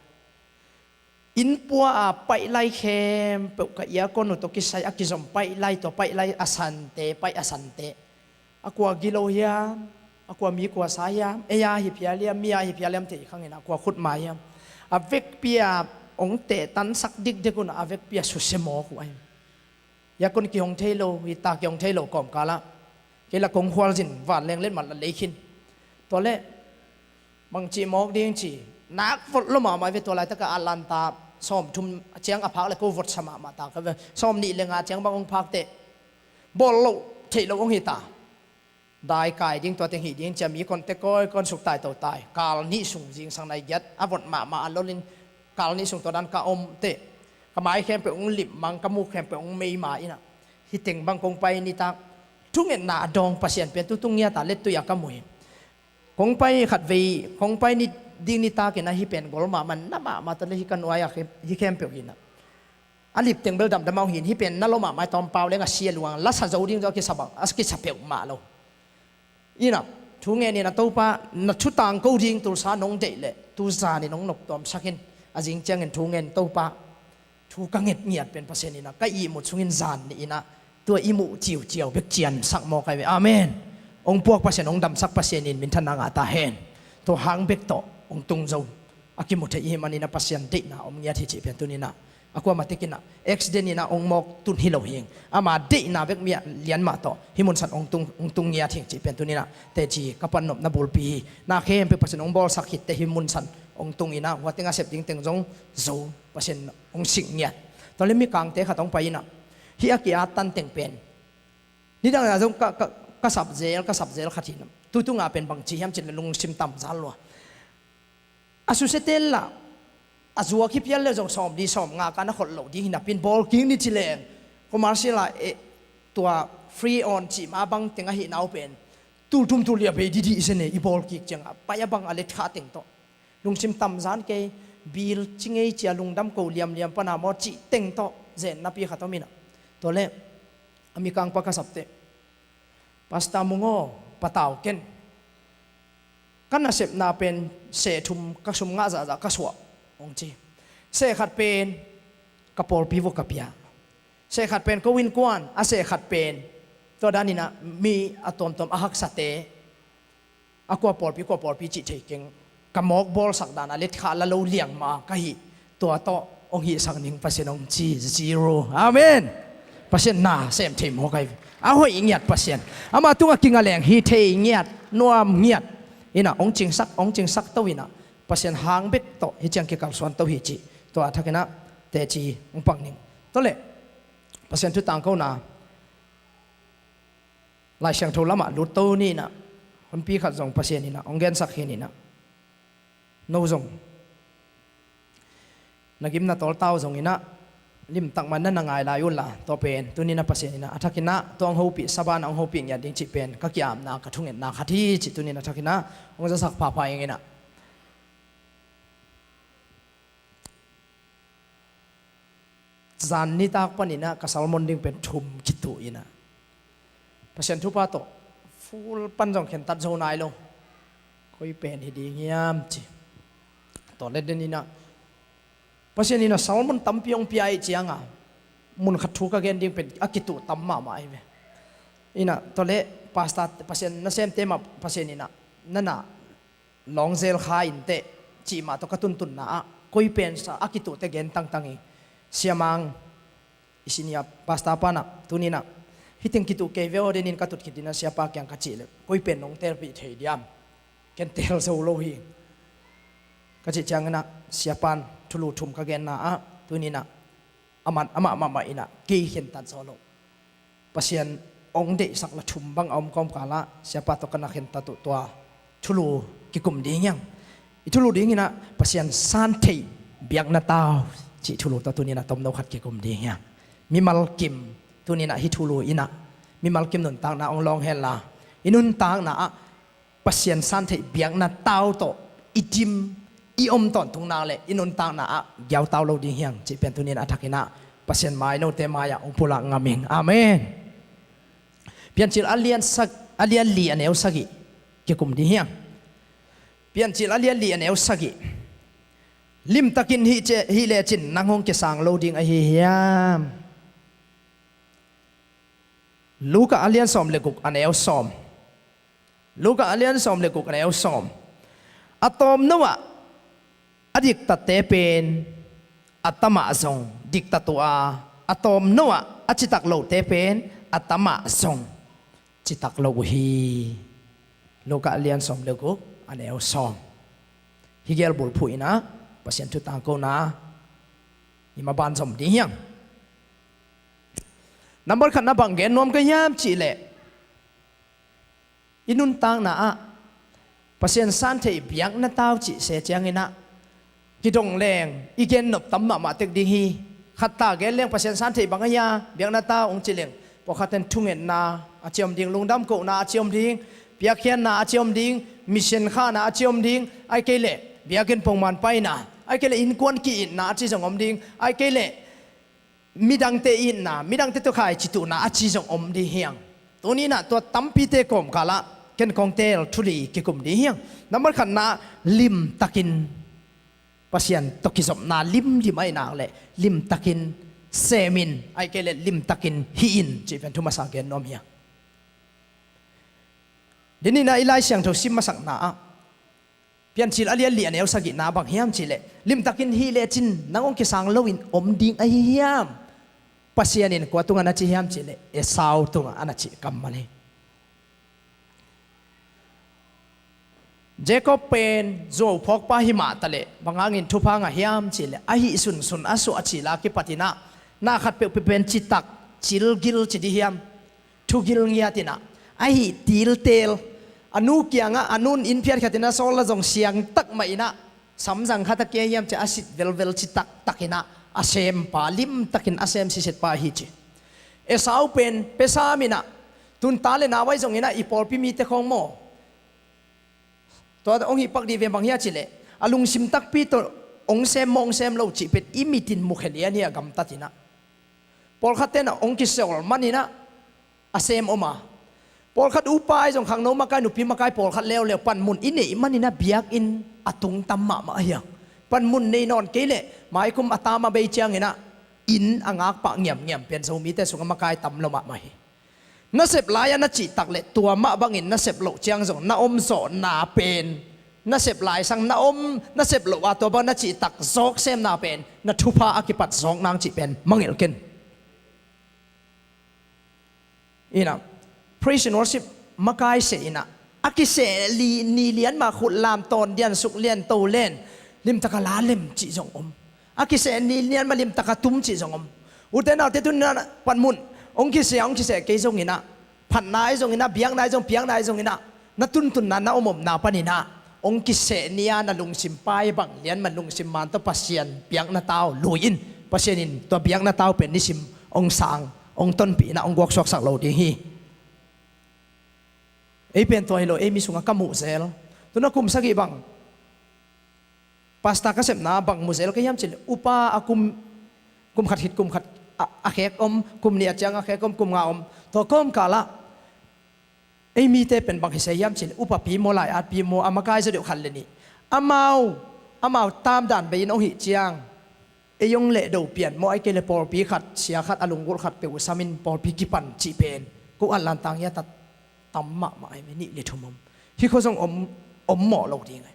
innpua a paih lai khempeuh, ka aircon uh tawh kisai a kizom paih lai, tua paih lai a sante, paih a sante, a kua gilo hiam, a kua mi kua sa hiam, ei a hi phial hiam, mi a hi phial hiam thei khang inah, a kua khutma hiam, a vekpi a hong tehtansak dikdek un a vekpi a susia mawk uh ahi. Aircon kihong thei lo, heater kihong thei lo kawmkal ah kei la kong khualzin vanleng letmat la lei khin. Tua leh bangci mawk ding ci, nak vot lo mahmah ve. Tua laitak a Atlanta sawmthum ciang a phak leh ko votsa mahmah ta ka ve. Sawmnih le nga ciang bang hong phak teh, bawl loh theih loh hong hi ta. Dai kai ding, tua teng hih ding ci a, mi konte kawikawi, suk tai to tai. Kal nih sung zingsang nai giat a vot mahmah a lolin, kal nih sung tua dan ka om teh, ka mai khempeuh hong lip mang, ka muk khempeuh hong meima inah, hih teng bang kong pai nitak, thungetna a dawng Pasian pen tutung ngiat a lettui a ka mu hi. Kong pai khatvei, kong pai ni ding nitak inah hih pen gol mahmah, na mahmah ta leh hih ka nuai ah khem-, hih khempeuh hi inah, a lip teng bel damdam a hong hi in, hih pen na lo mahmah, tawm pau leng a si a luang, la sa zo ding zaw a kisa bang, a kisa peuhmah lo. Inah thu ngen inah, Topa, na thu tangko ding Tulsa nong deih leh tu zan in hong noptuamsak in, a zing ciangin thu ngen, Topa, thu ka nget ngiat pen Pasian inah ka ihmut sungin zan nih inah tua i muh ciuciau bek ciansak mawk ahi ve. Amen. Hong puak Pasian, hong damsak Pasian in minthanna ngah ta hen. Tua hang bek tawh hong tung zo a kimu thei i hih man inah Pasian deihna om ngiat hi cih pen tuni inah A kuamah tekin ah accident in ah hong mawk tun hi lo hi. Ama deihna bek mi a lian mah tawh hih munsan hong tung, hong tung ngiat hi cih pen tuni in ah teci ka pan nopna bulpi hi. Na khempeuh Pasian hong bawlsak khit teh hih munsan hong tung in ah hua teng a sep ding teng zong zo, Pasian hong sik ngiat. Tua leh mikangte khat hong pai in ah hih a ki-at tan teng pen nidang a zong ka, ka, ka sap zel, ka sap zel khat hi in ah tu tung a pen bangci hiam cih leh lungsim tamzan lua. A susia teel lah a zuak hi phial leh zong sawmli sawmnga ka na khol lo ding hi napi in bawl kik ni ci leng, commercial ah, eh, tua free on cih mah bang teng ahih nau pen tul thum tul li a bei didih zen e, i bawl kik ciang a pai a bang a let kha teng tawh lungsim tamzan kei, bill ci ngei ci a lungdam ko liamliam pan a maw cih teng tawh zen napi khat om in ah. Tua leh a mikang pa ka sap teh, Pastor Mung aw, patau ken. Ka nasepna pen seh thum ka sum ngah zahzah ka suah, hong ci. Seh khat pen ka pawlpi vua ka pia. Seh khat pen ko innkuan, a seh khat pen tua dan in ah mi a tuamtuam a haksate, a kua pawlpi, kua pawlpi cih thei keng. Ka mawk bawlsak dan a let kha la lo liang mah ka hi. Tua tawh hong hihsak ning Pasian hong ci, zero. Amen. Pasian na sem thei mawk ahi ve. A hoih ngiat Pasian. Ama tungah kinga leng hi thei ngiat, nuam ngiat. In ah hong cingsak, hong cingsak to in ah Pasian hang bek tawh hih ciang kikalsuan to hi cih tua a thak in ah teci hong pak ning. Tua leh Pasian thu tangkona Lai Siangtho lamah lut to ni in ah, honpi khat zong Pasian in ah hong gensak hi in ah, no zong na gim na tawltau zong in ah limtak mah na na ngai lai un la, tua pen tuni in ah Pasian in ah a thak in ah tua hong hopih, Sabbath ah hong hopih ngiat ding cih pen ka ki-apna, ka thungetna khat hi cih tuni in ah a thak in ah hong zasak phapha ing in ah. Zan nitak panin ah ka sermon ding pen thum kituh in ah, Pasian thupha tawh full pan zong khentat zo nai lo. Koi pen hi ding hiam ci. Tua leh den in ah Pasian in ah sermon tampi hong pia ahih ciang a, mun khat thu ka gen ding pen a kituh tam mahmah ahi ve. In ah tua leh pastor, Pasian nasemte mah Pasian in ah na na lawng zel kha in teh cih mah tawh ka tuntunna ah koi pen sa a kituhte gen tangtang hi. Siamang, i senior pastor pa in ah tuni in ah hih teng kituh kei ve aw, den in ka tut khit in ah siapa kiang ka cih leh koi pen nong teelpih thei diam? Ken teel zo lo hi, ka cih ciang in ah siapa in thulu thum ka genna ah tuni in ah amah, amah mahmah in ah kei khentat zo lo. Pasian hong deihsak la thum bang a om kawmkal ah siapa tawh ka na khentat uh tua thulu kikum ding hiang. I thulu ding in ah Pasian santheih biakna tau cih thulu tawh tuni in ah tomno khat kikum ding hiang. Mimal kim tuni in ah hih thulu in ah mimal kim nuntakna hong lawng hen la, i nuntakna ah Pasian santheih biakna tau tawh i dim, i om tawntung nak leh i nuntakna ah giautau lo ding hiang cih pen tuni in a thak in ah Pasian mai, note mai-ah hong pulak ngam ing. Amen. Piancil a lian sak, a lian li a neu sagih kikum ding hiang. Piancil a lian li a neu sagih. Limtakin hih ce-, hih lecin nang hong kisang lo ding ahi hiam? Luka a lian sawm le guk a neu sawm. Luka a lian sawm le guk a neu sawm. A tawmno ah a diktatte pen a tamah zong diktat uh a, a tawmno ah a citak lote pen a tamah zong citak lo uh hi. Luka a lian sawm le guk a neu sawm. Hih gel bulphuh in ah Pasian thu tangkona i maban zom ding hiang. Nambat khatna bang gen nuam ka hiam cih leh, i nuntakna ah Pasian santheih biakna tau cih se ciangin ah kidong leng i gen nop tam mahmah tek ding hi. Khat ta gen leng Pasian santheih bang ahi a, biakna tau hong ci leng, pawlkhat in thungetna a ci om ding, lungdam kohna a ci om ding, piakkhiatna a ci om ding, mission khahna a ci om ding, ahih kei leh biakinn pongman paina, ahih kei leh innkuan ki-itna a ci zong om ding, ahih kei leh midangte itna, midangte tawh khaici tuhna a ci zong om ding hiang. Tuni in ah tua tampite kawmkal ah ken kong teel thu li kikum ding hiang. Nambat khatna, limtakin Pasian tawh kizopna limlim ahih nak leh limtakin sem in, ahih kei leh limtakin hih in cih pen thu masa gen nuam hiang. Tuni in ah i Lai Siangtho sim masakna ah Piancil a lian li a neu sagihna bang hiam cihleh, limtakin hih lecin nang hong kisang loin om ding ahi hiam? Pasian in kua tungah na ci hiam cihleh, Esau tungah a na cih kammal hi. Jacob pen zuau phawkpa hi mah taleh, bang hangin thupha ngah hiam cihleh, a hih sunsun a suah a cila kipatinah, na khat peuhpeuh pen citak, cilgil ci dih hiam? Thugil ngiatinah, a hih tiltel, a nu kiangah, a nun in phiat khatinah, sawl la zong siang tak mah inah, samzang khat a kia hiam ci a sit velvel ci taktakinah, a sempa, limtakin a sem sisitpa ahi ci. Esau pen, pesa minah, tunta le nau ahi zonginah, i pawlpi mite khawng maw? Tua hong hih pak dih ve bang hia cihleh, a lungsim takpi tawh hong sem maw hong sem lo cih pen i mitin mukhia lian hi a gamtatinah. Pawlkhat tenah hong kiseol maninah a sem om a. Pawlkhat upa ahi zong khangno makai, nupi makai, pawlkhat leuleu panmun i neih maninah biakinn a tungtam mahmah ahi a. Panmun nei nawn kei leh, maikum a tam a bei cianginah inn a ngakpah ngiamngiam pen Zomite sungah makai tam lo mahmah hi. Na sep lai-ah na cihtak le tua mah bangin na sep loh ciang zong na om zawhna pen, na sep lai sang na om, na sep loh a tua bang na cihtak zawk semna pen, na thupha a kipat zawk nang cih pen mangngilh ken. Inah, praise and worship makai seh inah, a kiseh li, ni lian mah khut lam tawn dian suk lian to len, limtaka la lem cih zong om. A kiseh ni lian mah limtaka tum cih zong om. Ute naute, tun na panmun, hong kiseh, hong kiseh kei zonginah, phatna ahi zonginah, biakna ahi zong, piakna ahi zonginah, na tuntunna, na omomna paninah hong kiseh ni-a na lungsim pai bang lian mah lungsim man tawh Pasian piakna tau lui in, Pasian in tua biakna tau pen nisim hong sang, hong tonpih inah hong guaksuaksak lo ding hi. Ei pen tua hi lo, ei mi sungah ka muh zel. Tuna kum sagih bang pasta ka sepna bang mu zel ka hiam cihleh, upa a kum, kum khat khit kum khat a, a khek om, kum nih a ciang a khek om, kum nga om. Tua kawmkalah ei mite pen bang hi se hiam cihleh, upapi maw, lai-atpi maw, a makai zaw deuh khat le nih, amau, amau tamdan bei-in hong hih ciang, ei hong lehdo pian maw, ahih kei leh pawlpi khat, sia khat, a lunggulh khat peuh samin pawlpi kipan cih pen ko at lantang hi a, tat tam mahmah ahi ve, nih le thum om. Hih khua zong om, om mawh lo ding ahi ve.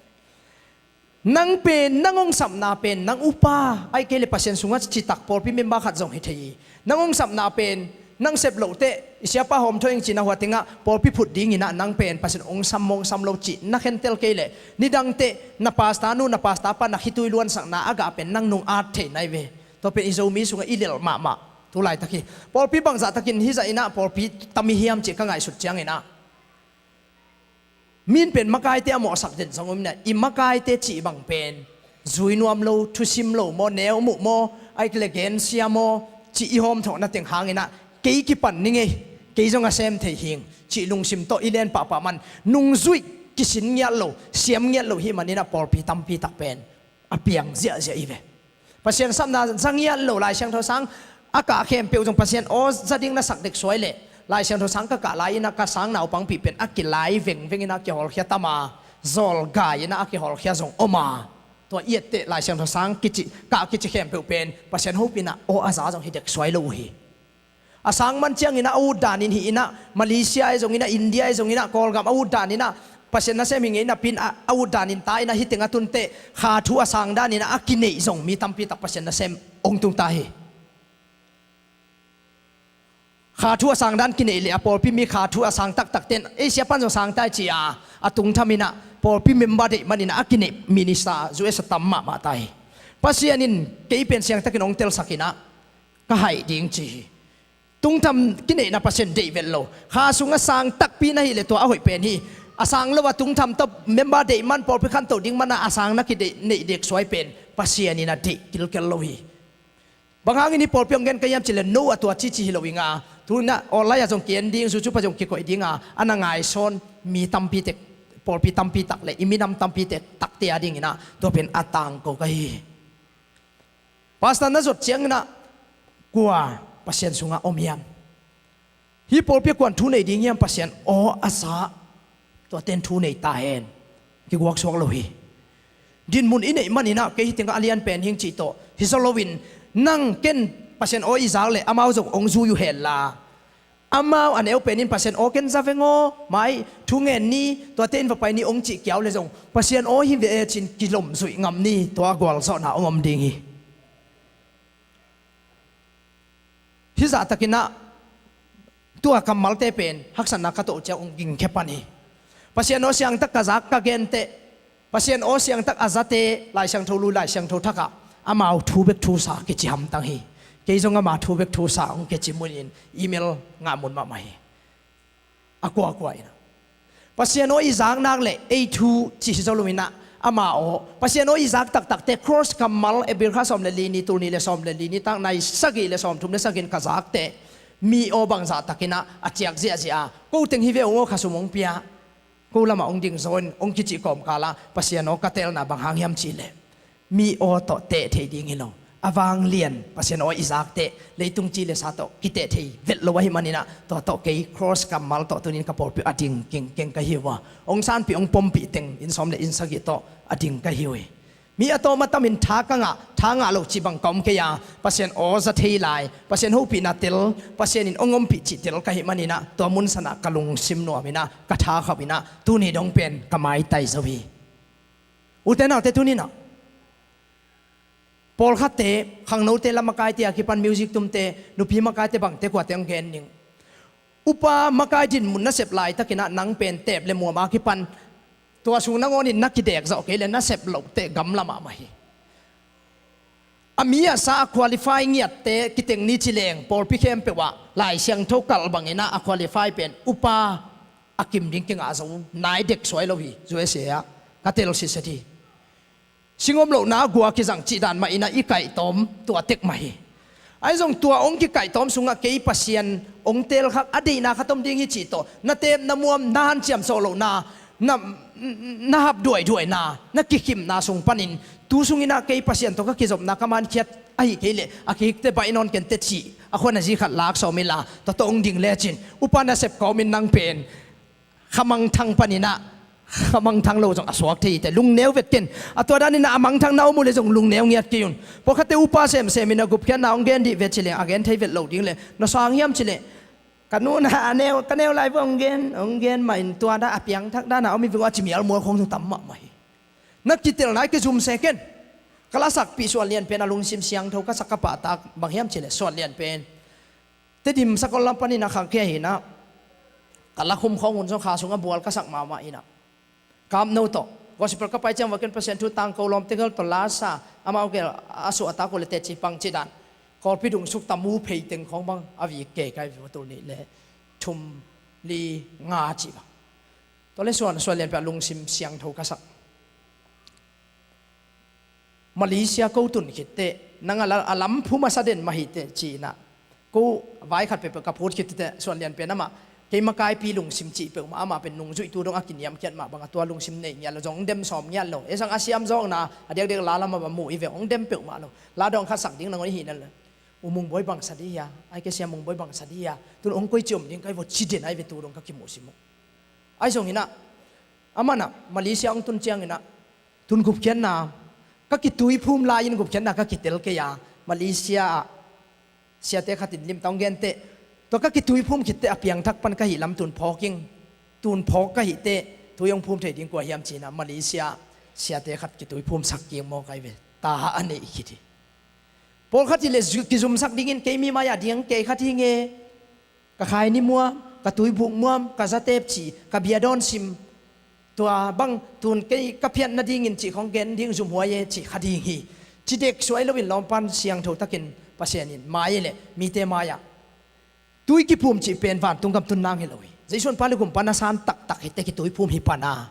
Nang pen, nang hong sapna pen, nang upa, ahih kei leh Pasian sungah citak pawlpi member khat zong hi thei hi. Nang hong sapna pen, nang sep loh teh, i siapa hawmthaw ing cih na hua tengah, pawlpi phut dinginah nang pen Pasian hong sam maw hong sam lo cih na khentel kei leh, nidang teh na pasta nu, na pasta pa, na khitui luansakna a gah pen nang nung at thei nai ve. Tua pen i Zomi sungah i lelh mahmah tu laitak hi. Pawlpi bangzah takin hizah inah pawlpi tam i hiam cih ka ngaihsut cianginah, mi in pen makaite a mawhsak den zong om inah, i makaite cih bang pen zui nuam lo, thusim lo maw, neu muh maw, ahih kei leh gensia maw cih i hawmthawhna teng hanginah, kei kipan ning ei, kei zong a sem thei hing cih lungsim tawh i len pahpah man, nungzuih kisin ngiat lo, siam ngiat lo hih maninah pawlpi tampi tak pen a piang ziahziah hi ve. Pasian sapna za ngiat lo, Lai Siangtho sang a kah khempeuh zong Pasian aw za ding na sak dek suai leh, Lai Siangtho sang ka kah lai inah ka sang naupangpi pen a kilai vengveng inah a kihawlkhia tam a, zawlgai inah a kihawlkhia zong om a. Tua i etteh Lai Siangtho sang kici, kah kici khempeuh pen Pasian hopih inah aw a za zong hi dek suai lo uh hi. A sang man cianginah a ut danin hih inah, Malaysia ahi zonginah, India ahi zonginah, Kawlgam a ut daninah Pasian nasem hi ngei napi-in a, a ut danin ta inah, hih teng a tunteh kha thu a sang daninah a kineih zong mi tampi tak Pasian nasem hong tung ta hi. Kha thu a sang dan kineih leh a pawlpi mi kha thu a sang taktak ten, ei siapa in zong sang ta hi ci-a, a tungthaminah pawlpi member deih maninah a kineih minister U S a tam mahmah ta hi. Pasian in kei pen siangtakin hong telsakinah ka haih ding ci hi. Tungtham kineihna Pasian deih vet lo. Kha sungah sang takpi na hih leh tua a hoih pen hi. A sang lo a tungtham tawh member deih man, pawlpi khantoh ding mana a sang na kideih, neih dek suai pen Pasian in a deih kilkel lo hi. Bang hangin hih pawlpi hong gen ka hiam cihleh, no a tua cici hi lo inga, tu-inah online ah zong ki-en ding, YouTube ah zong kikoih dinga, a na ngaihsawn mi tampi tek, pawlpi tampi tak le i minam tampi tek takte a dinginah tua pen a tangko ka hi. Pastor na zot cianginah kua Pasian sungah om hiam? Hih pawlpi ah kuan thu nei ding hiam? Pasian aw a sa, tuaten thu nei ta hen. Kiguaksuak lo hi. Dinmun i neih maninah kei hih tengah a lian pen hing cih tawh hi zaw loin, nang ken Pasian aw i zak leh amau zong hong zui uh henla, Amau a neu penin Pasian aw ken za veng aw, mai thu ngen ni, tuate in va pai ni hong cih kiau le zong Pasian aw hi ve e ci-in kilomzuih ngam ni, tua gualzawhna hong om ding hi. Hih zahtakinah tua kammalte pen haksatna ka tawh ciang hong gingkhia pan hi. Pasian aw siangtak ka zak ka genteh, Pasian aw siangtak a zate Lai Siangtho Lui, Lai Siangtho Thakah amau thu bek thusa kici hamtang hi. Kei zong ama thu bek thusa hong kici munin email ngah mun mahmah hi. A kuakua inah Pasian aw i zak nak le ei thu ci hi zo loinah ama aw Pasian aw i zak taktakte cross kammal, Hebrew kha sawm le li ni, tul ni le sawm le li ni, tak nai sagih le sawm thum le sagih in ka zakte mi aw bangzah takinah a ciak ziahziah a, ko teng hi ve ung aw, khasum hong pia, ko lamah hong ding zaw in hong kicih kawmkalah Pasian aw ka telna bang hang hiam cihleh mi aw tawh teh thei ding hi lo. A vanglian Pasian aw i zakte leitung ci le sa tawh kiteh thei vet lo ahih maninah tua tawh kei cross kammal tawh tunin ka pawlpi a ding kengkeng ka hi uh a, hong sanpih hong pompih teng inn sawm le inn sagih tawh a ding ka hi uh hi. Mi a tawm a tamin tha ka ngah, tha ngah lo cih bang ka om kei a, Pasian aw za thei lai, Pasian hopihna tel, Pasian in hong ompih cih tel ka hih maninah tua munsanah ka lungsim nuaminah ka tha khauhinah tuni dong pen ka maitai zo hi. Ute naute tuninah pawlkhatte, khangnote, lamakaite a kipan music tumte, nupi makaite bangte kuate hong gen ning. Upa makai dinmun nasep laitakinah nang pen teep le muam a kipan tua sung nangawnin na kidek zawh kei le nasep lohteh gamla mahmah hi. A mi a sa a qualify ngiatte kiteng ni ci leng pawlpi khempeuh ah Lai Siangtho kalh banginah a qualify pen upa a kim ding kingah zo nai dek suai lo hi. U S A ah ka tel siset hi. Singom lohna gua kizang cih dan mah inah i kaihtawm tua tek mah hi. Ahi zong tua hong kikaihtawm sungah kei Pasian hong telkhak a deihna khat om ding hi cih tawh na teep na muam, na hanciam sawh lohna, na, na hap duaiduaina, na kikhimna sung panin tu sunginah kei Pasian tawh ka kizopna ka mankhiat ahi kei leh a kikte baih nawn kente cih a khuan a zi khat lak sawm inla tua tawh hong ding lecin upa nasep ka omin nang pen khamangthang paninah khamangthang lo zong a suak thei hi teh. Lungneu vet ken. A tua daninah a mangthang na om uh le zong lungneu ngiat kei un. Pawlkhatte upa semsemin a gupkhiatna hong gen dih ve cileng a gen thei vet lo ding le na sang hiam cileh ka nuna a neu, ka neu lai vua hong gen, hong gen mahin tua dah a piangthak dana om hi veng uh a ci mial mual khong zong tam mahmah hi. Na kitelna i kizumse ken. Ka lasakpih Suan Lian pen a lungsim siangtho ka sak ka pahtak bang hiam cileh Suan Lian pen Tedim sakol lam panin a khangkhia hinah ka lakhum khawng hun zong kha sungah bual ka sak mahmah inah Kamno tawh gospel ka pai ciang vakin Pasian thu tangko lawmte gel tawh lasa amau gel a suahtak uh le teci pang cih dan Kawlpi dungsuk tamu phei teng khawng bang a vik kei kai vatul nih le thum li nga cih bang. Tua le Suan, Suan Lian pia lungsim siangtho ka sak. Malaysia ko tun khitteh nang a la-, a lam phum a sa den mah hiteh ci-inah ko vai khat peuhpeuh ka phut khitteh Suan Lian pen amah kei makaipi lungsim cih peuhmah amah pen nungzuihtu dong a kiniamkhiat mah bang a tua lungsim nei ngiat lo zong hong dem sawm ngiat lo. Ei zong a siam zawkna a diakdiak la lamah bang muh i ve hong dem peuhmah lo. La dong khat sak ding nangawn i hihna le U Mungbawi bangsa dih hia, ai ke Sia Mungbawi bangsa dih hia, tun hong koici om ding kai vaw ci den ai ve tu dong ka kimuhsim uh. Ai zonginah amanah Malaysia hong tun cianginah tun gupkhiatna ka kituiphum lai-in gupkhiatna ka kitel kei a, Malaysia ah siate khatin limtang genteh tua ka kituiphum khitteh a piangthak pan ka hih lam tun phawk ing. Tun phawk ka hihteh tui hong phum thei ding kua hiam cinah Malaysia siate khat kituiphum sak kik maw kai ve. Taha a neih khit hi. Pawlkhat hi le zu-, kizumsak dingin kei mi mai-ah diang kei khat hi nge. Ka khaini muam, ka tuibuk muam, ka zatep cih, ka biadawn sim, tua bang tun kei ka phiat nadingin cih khong gen ding zumhuai e cih kha ding hi. Ci dek suai loin lawmpan siangtho takin Pasian in mai le mite mai-ah tui kiphum cih pen vantung gam tun nang hi lo hi. Jesu an pa le gumpa na san taktak hiteh kituiphum hi pana.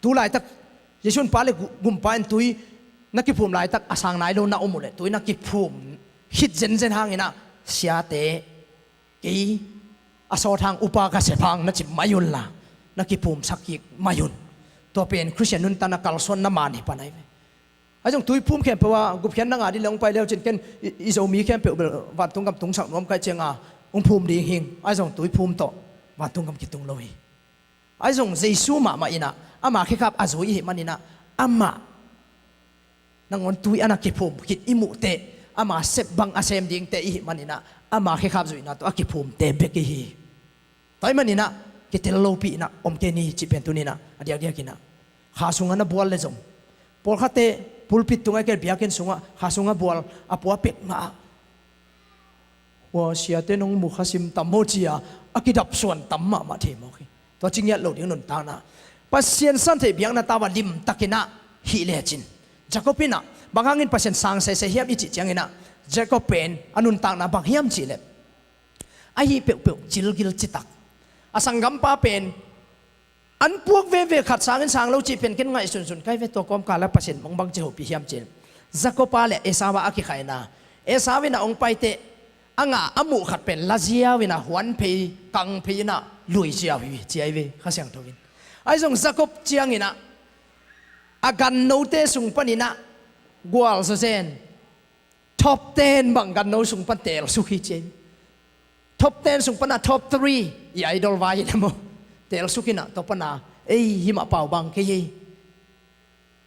Tu laitak Jesu an pa le gu-, gumpa in tui na kiphum laitak a sang nai lo na om uh le tui na kiphum khit zenzen hanginah siate kei a sawt hang upa ka sep hang na cip mai unla na kiphumsak kik mai un. Tua pen Khristian nuntakna kalsuan na man hi pan ai ve. Ai zong tuiphum khempeuh ah gupkhiatna ngah dih le hong pai leucin ken i, i Zomi khempeuh bel vantung gam tungsak nuam kai cianga hong phum ding hing. Ai zong tuiphum tawh vantung gam kitung lo hi. Ai zong Jesu mahmah inah ama khekhap a zui ihih maninah amah nangawn tui a na kiphum khit i muhteh ama sep bang a sem dingte ihih maninah ama khekhap zuihna tawh a kiphumte bek ihi. Tua ahih maninah kitel lopi inah om kei ni cih pen tuninah a diakdiakinah kha sungah na bual le zong, pawlkhatte pulpit tungah kei biakinn sungah kha sungah bual a pua pek mah ah, hua siate nong mu kha sim tam maw cia a kidap suan tam mahmah thei mawk hi. Tua ci ngiat lo ding nuntakna, Pasian santheih biakna tau a limtakinah hih lecin, Jacob inah bang hangin Pasian sang sese hiam i cih cianginah, Jacob pen a nuntakna bang hiam cihleh, ahi peuhpeuh gilgil citak. A sanggampa pen an puak veve khat sangin sang lo cih pen ken ngaihsunsun kai ve, tua kawmkal ah Pasian mong bangci hopih hiam cih. Jacob a le Esau a a kikhaina, Esau inah ong paiteh a ngah a muh khat pen laziau inah huanphei kangphei inah luiziau hi ci ahi ve Kha Siangtho in. Ahi zong Jacob cianginah a gannote sung paninah gualzaw zen, top ten bang ganno sung pan telsuk hi ci ahi. Top ten sung pana top three, i idol vai hi le maw, telsuk inah tua pana ei himah pau bang kei ei,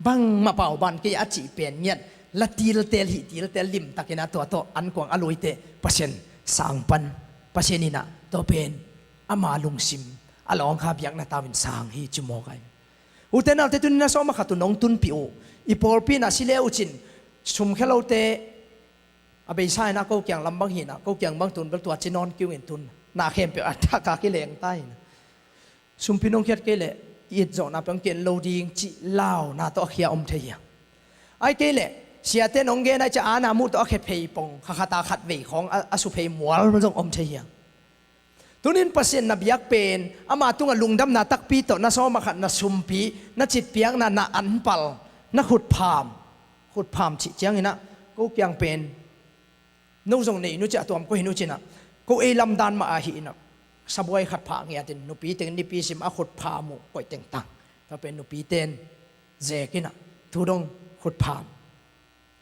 bangmah pau bang kei a cih pen ngiat la tiltel hih tiltel limtakinah tua tawh ankuang a luiteh Pasian sang pan, Pasian inah tua pen ama lungsim a lawngkha biakna tau in sang hi ci mawk ahi. Ute naute, tuninah sawm a khat uh nong tunpih uh, i pawlpi inah si le uh cin sumkhe lote a beisa inah ko kiang lam bang hinah ko kiang bang tun bel tua ci nawn kiungin tun na khempeuh a thak a kileng ta hinah, sumpi nong khiat kei leh i itzawhna peuh hong ken lo ding cih launa tawh a khia om thei hiam? Ai kei leh siate nong gen ai cia ana muh tawh a khephei pong khakhata khat vei khawng a, a suphei mual zong om thei hiam? Tunin Pasian na biak pen ama tungah lungdamna takpi tawh na sawm a khat na sumpi na citpiakna na anpal na khutpham, khutpham cih cianginah ko kiang pen no zong nei nu cih a tuam ko hi nu cinah ko ei lamdan mah ahi inah sabuai khat phah ngiatin nupi teng nipi sim a khutpham uh koih tengtang. Tua pen nupiten zekinah tu dong khutpham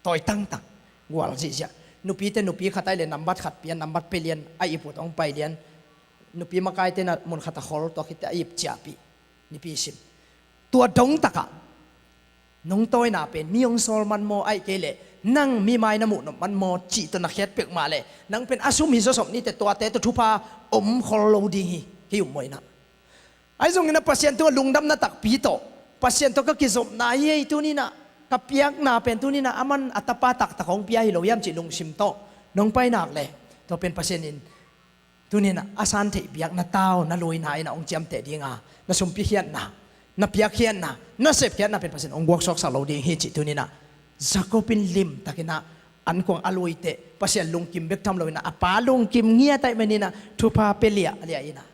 tawi tangtang gual zihziah. Nupite nupi khat ai le nambat khat pia, nambat pe lian a ip uh tawh hong pai lian. Nupi makaite na mun khat a khol tua khitte a ip ciahpih nipi sim. Tua dongtakah nong tawina pen mi hong sawl man maw, aih kei leh nang mi mai na muh nop man maw cih tawh na khiat pek mah leh nang pen a sum hi zawsop nite, tuate tawh thupha om khol lo ding hi kei um mawinah. Ahi zongin a Pasian tungah lungdamna takpi tawh Pasian tawh ka kizopna hi ei, tuninah ka piakna pen tuninah a man a tapa taktak hong pia hi lo hiam cih lungsim tawh nong pai nak leh tua pen Pasian in tuninah a san theih biakna tau na luina inah hong ciamteh dinga na sumpi khiatna, na piak khiatna, na sep khiatna pen Pasian hong guaksuaksak lo ding hi cih tuninah Jacob in limtakinah ankuang a luiteh Pasian lungkim bek tham loinah a pa lungkim ngiat aih maninah thupha pia liahliah inah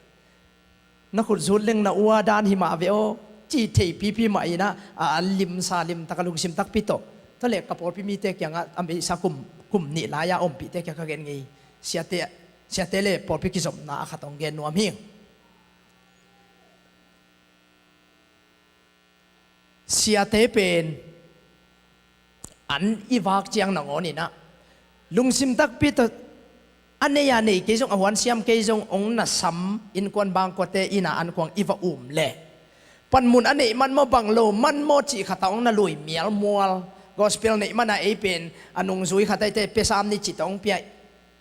na khut zut leng na ua dan hi mah ve aw, ci thei pipi mah inah a limsa limtaka lungsim takpi tawh. Tua leh ka pawlpi mite kiangah a meisa kum, kum nih lai-a ompihte kiangah ka gen ngei. Siate, siate le pawlpi kizopna a khat hong gen nuam hi. Siate pen an i vak ciang nangawninah lungsim takpi tawh a nei a nei kei zong, a huansiam kei zong hong nasam innkuan bangkuate inah ankuang i va um leh panmun a neih man maw, bang lo man maw cih khatah hong na lui mialmual. Gospel neih mana ei pen a nungzui khat aite pia sam ni cih tawh hong pia.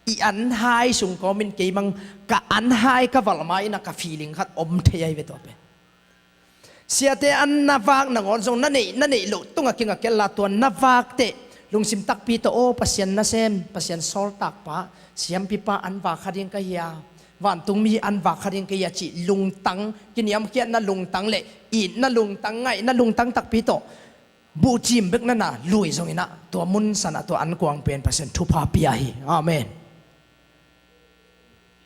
I an hai sung kawmin kei mang ka an hai ka valh ma inah ka feeling khat om thei ahi ve tua pen. Siate an na vak nangawn zong na neih, na neih loh tungah kinga kella tua na vakte lungsim takpi tawh aw Pasian nasem, Pasian sawltakpa, siampipa an vak kha ding ka hia, vantungmi an vak kha ding ka hia cih lungtang, kiniamkhiatna lungtang le itna lungtang, ngaihna lungtang takpi tawh buhcim bek na na lui zonginah tua mun sanah tua ankuang pen Pasian thupha pia hi. Amen.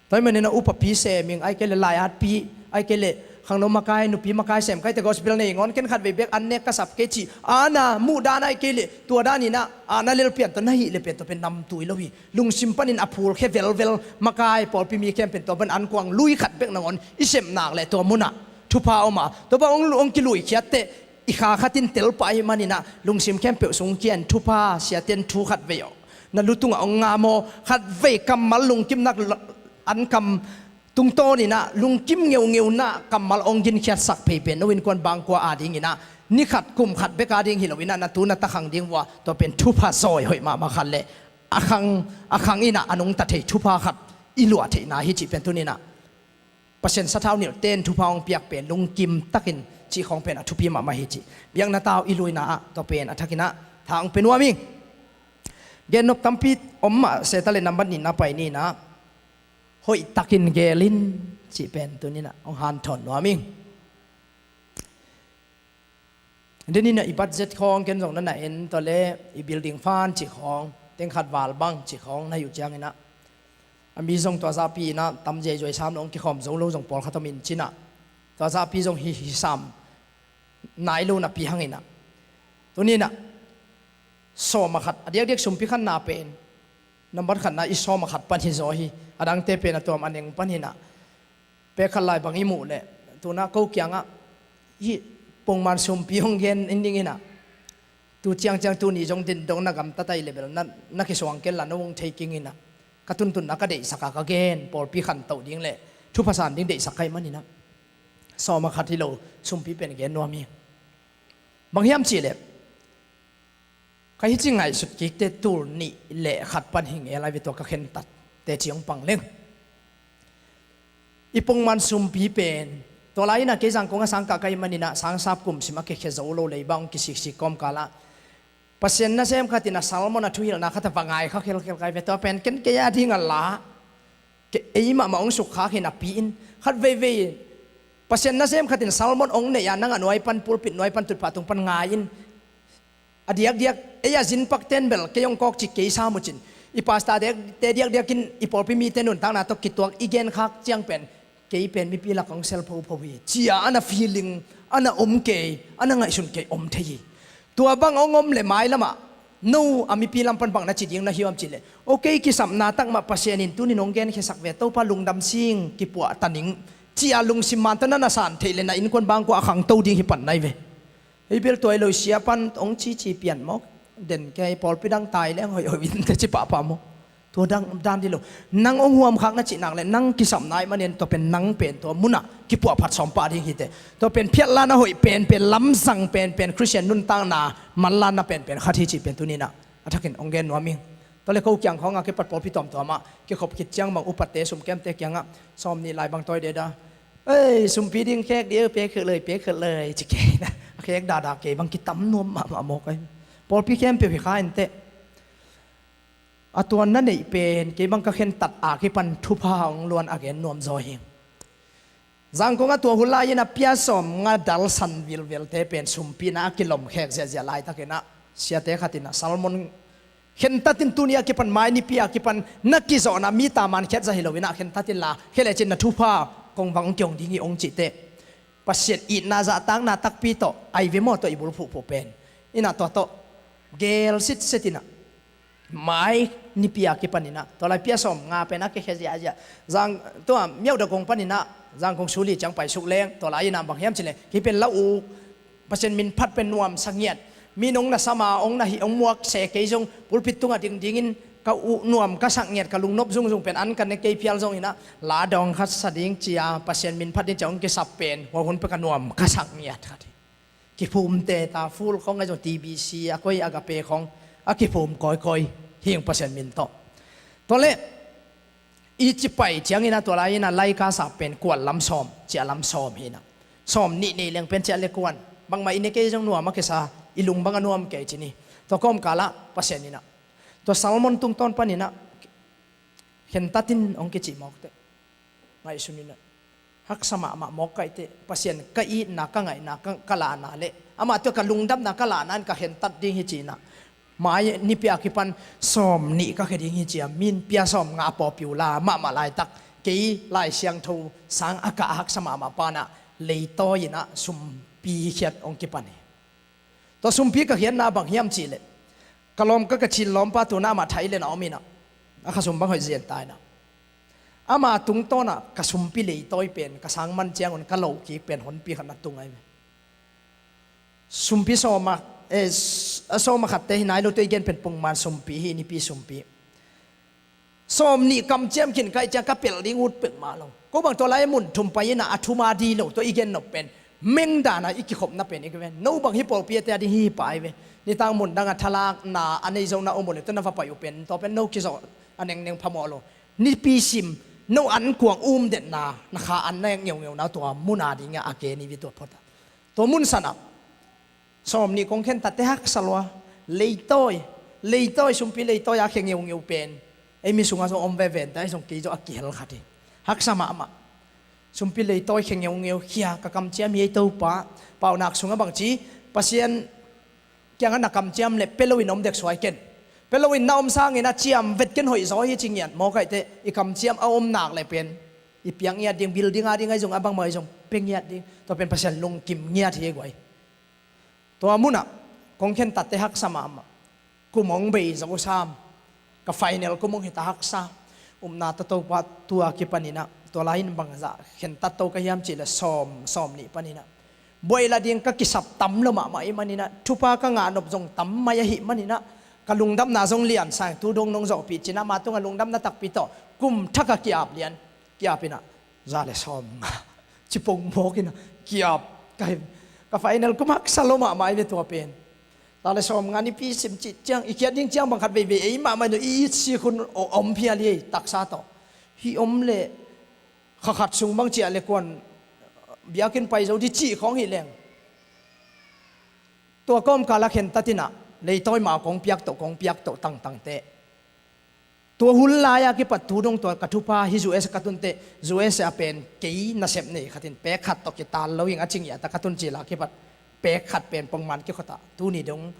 Tua hi maninah upapi sem ing, aih kei le lai-atpi, aih kei le khangno makai, nupi makai sem kaite gospel nei ngawn ken khat vei bek an nek ka sap kei cih ana muh dan aih kei le tua daninah ana lel pian tawh na hih le pian tawh pen namtui lo hi. Lungsim panin a phulkhia velvel makai pawlpi mi khempeuh tua pan ankuang lui khat bek nangawn i sem nak le tua munah thupha om a, tua pan hong, hong kiluikhiatteh i kha khatin telpah ahi maninah lungsim khempeuh sung kian thupha siaten thu khat vei aw na lu tungah hong ngam aw, khat vei kammal lungkimna an kam tungtawninah lungkim ngeuhngeuhna kammal hong ginkhiatsak phei pen no innkuan bangkua adinginah ni khat kum khat bek ading hi loinah na tu na takhang ding vua tua pen thupha zawi hoih mahmah khat le a khang, a khang inah a nungta thei thupha khat i luah theihna hi cih pen tuninah Pasian sathau nilhte in thupha hong piak pen lungkim takin cih khawng pen a thupi mahmah hi cih biakna tau i luina ah tua pen a thakin ah tha hong pia nuam ing. Gennop tampi om mah se ta le nambat nihna pai ni in ah hoih takin geel in cih pen tuni in ah hong hanthawn nuam ing. Tuni in ah i budget khawng ken zong na na en tua le i building fund cih khawng teng khat val bang cih khawng na hi uh ciangin ah a mi zong tua zahpi in ah tam ziaizuai sam lo hong kikhawm zo lo zong pawlkhat om in cin ah tua zahpi zong hi hi sam nai lo napi hangin ah tuni in ah sawm a khat a diakdiak sumpi khanna pen nambat khatna i sawm a khat pan hi zaw hi. A dangte pen a tuam a neng pan hi in ah pek khat lai bang i muh leh tuna ko kiangah hih pongman sumpi hong gen in ding in ah tu ciangciang tuni zong din dong na gamtat ai le bel na, na kisuang ken la no hong thei king in ah ka tuntunna ka deihsak a ka gen pawlpi khantoh ding le thupha san ding deihsak ka hih man in ah sawm a khat hi lo sumpi pen gen nuam hi. Bang hiam cih leh ka hi ci ngaihsut kikte tul nih le khat pan hi ngel ai ve tua ka khentat teci hong pang leng. I pongman sumpi pen tua lai in ah kei Zangkong a sang kah ka hih man in ah sangsap kum sim a kikhia zo lo leiba hong kisiksik kawmkal ah Pasian nasem khat in ah sermon a thuhilhna khat a va ngai kha khelkhel ka hi ve tua pen ken kei a ding a la kei ei mahmah hong sukkhak hi napi in khat veivei Pasian nasem khat in sermon hong neih a nang a nuai pan pulpit nuai pan tutphah tung pan ngai in a diakdiak ei a zinpak ten bel kei hong kawk cik kei sam uh cin i pastor te diakdiak in i pawlpi mite nuntakna tawh kituak i genkhak ciang pen kei pen mipi lak hong sel phopho hi cia a na feeling a na om kei a na ngaihsun kei om thei hi. Tua bang hong om le mailamah no a mipi lam pan bang na ci ding na hiam cih leh okay kisapna takmah Pasian in tunin hong genkhiasak ve Topa lungdam sing kipuah ta ning cia lungsim man tawh na na san theih le na innkuan bangkua a khangto ding hi pan nai ve. Hei bel tuai lo sia pan hong cici pian maw den kei pawlpi dang tai leng hoih hoih in te ci pahpah maw? Tua dang dan di lo. Nang hong huamkhak na cih nak le nang kisam nai manin tua pen nang pen tua munah kipuahphat sawm pah ding hi te. Tua pen phiatla na hoih pen pen lamzang pen pen Khristian nuntakna manlanna pen pen khat hi cih pen tuninah a thakin hong gen nuam ing. Tua le ko kiang khawngah kipat pawlpi tuamtuamah kikhop khit ciang bang upatte sumkemte kiangah sawm nih lai bang tawi deda ei sumpi ding khek dih eu pek kheuh lei pek kheuh lei ci kei na a khek dahdah kei bang kitam nuam mahmah mawk ai. Pawlpi khempeuh hi kha inteh. A tua na neih pen kei bang ka khentat a kipan thupha hong luan a gen nuam zaw hi. Zangkong a tua hun lai-in a pia sawm nga dalsan vilvelte pen sumpina a kilom khek ziahziah laitakinah siate khatinah Salmon khentatin tuni a kipan mai nipi a kipan na kizawhna mi taman khiat zah hi loinah khentatin la khia lecin na thupha kong vang hong kiong ding hi hong cihteh Pasian itna zahtakna takpi tawh ai ve maw tawh i bulphuhphuh pen inah tua tawh gel sitsetinah mai nipi a kipaninah tua lai pia sawm nga pen a kikhia ziahziah zang tua miauda kong paninah zangkong suli ciang paisuk leng tua lai inah bang hiam cileh kei pen la uk Pasian min phat pen nuam sa ngiat mi nong na sama ong na hih ong muak se kei zong pulpit tungah dingdingin ka uh nuam ka sak ngiat ka lungnop zungzung pen an ka ne kei phial zong inah la dawng khat sa ding cia Pasian min phat ding cia ong kisap pen hua hun pe ka nuam ka sak ngiat khat hi. Kiphumte ta ful khong a zong T B C a koi Agape khong a kiphum kawikawi hing Pasian min tawh. Tua le i cipai ciangin a tua lai-in a laika sa pen kual lam sawm ciah lam sawm hinah sawm nih nei leng pen ciah le kuan bangmah i ne kei zong nuam a kisa i lung bang a nuam kei cini tua kawmkalah Pasian inah tua Salmon tungtawn paninah khentatin hong kicih mawkteh ngaihsun inah haksa mahmah mawk kaiteh Pasian ka itna ka ngaihna ka lahna le amah tua ka lungdamna ka lahna in ka khentat ding hi cinah mai nipi a kipan sawm nih ka khia ding hi cia min pia sawm nga pawpiu la mahmah laitak kei Lai Siangtho sang a kah a haksa mahmah panah leitawi inah sumpi khiat hong kipan hi. Tua sumpi ka khiatna bang hiam cihleh ka lawm ka ka cin lawmpa tuna amah thai le na om inah a khasum bang hoih zian ta inah ama tungtawnah ka sumpi leitawi pen ka sang man ciangun ka lo kik pen honpi khat na tung ai ve. Sumpi sawma eh, a sawma khatte hi nai lo tua i gen pen pungman sumpi hi nipi sumpi sawm nih kam ciam khin kaih ciang ka pelh ding ut pek mah lo ko bang tua lai mun thum pai inah a thuma di lo tua i gen nop pen mengdana i kikhopna pen i ka ven no bang hi pawlpi a tia ding hi hi pai ve. Nitang mun danga thalakna a nei zona om uh le tua na va pai uh pen tua pen no kizawh a nengneng phamawh lo nipi sim No an kuang um detna, na kha an na ngeungeuna tua muna dingah a gen hi ve tua phota. Tua mun sanah sawm nih kong khen tatte haksa lua. Leitawi, leitawi, sumpi leitawi a khe ngeungeu pen ei mi sungah zong om vevente, ahi zong kei zong a kihel khat hi. Haksa mahmah. Sumpi leitawi khe ngeungeu khia, ka kamciam hi ei Topa. Paunak sungah bangci, Pasian kiangah na kamciam le pia loin om dek suai ken. Pia loin na om sangin a ciam vet ken hoih zaw hi ci ngiat mawk ahih teh, i kamciam a om nak le pen i piak ngiat ding, building a ding ahi zong, a bangmah ahi zong pia ngiat ding. Tua pen Pasian lungkim ngiat hi ei guai. Tua munah kong khen tatte haksa mahmah. Kum hong bei zo sam, ka final kum hong hi ta haksa. Upna tawh Topa tua kipaninah, tua lai-in bangzah khen tat to ka hiam cihleh sawm, sawm nih paninah buaih la ding ka kisap tam lo mahmah ih maninah, thupha ka ngah nop zong tam mai ahih maninah, ka lungdamna zong lian sang, tu dong nong zawhpih cinah, ama tungah lungdamna takpi tawh kum thak a ki-ap lian, ki-ap inah, za le sawm nga ci pong mawk inah ki-ap. Ka, ka final kum haksa lo mahmah ih ve tua pen. Za le sawm nga nipi sim cih ciang, i kiat ding ciang bang khat veivei ei mahmah ih no, i it sik hun om phial hi ei, taksa tawh. Hih om le kha khat sung bang ciah le kuan biakinn pai zo di cih khawng hi leng. Tua kawmkal a khen tatinah leitawi mah kong piak toh, kong piak toh tangtangte. Tua hun lai-a kipat tu dong tua ka thupha hi U S A ka tunteh, U S A pen kei nasep nei khatin pek khat tawh kital lo ing a ci ngiat a ka tun cila kipat pek khat pen pongman kikhotah. Tuni dong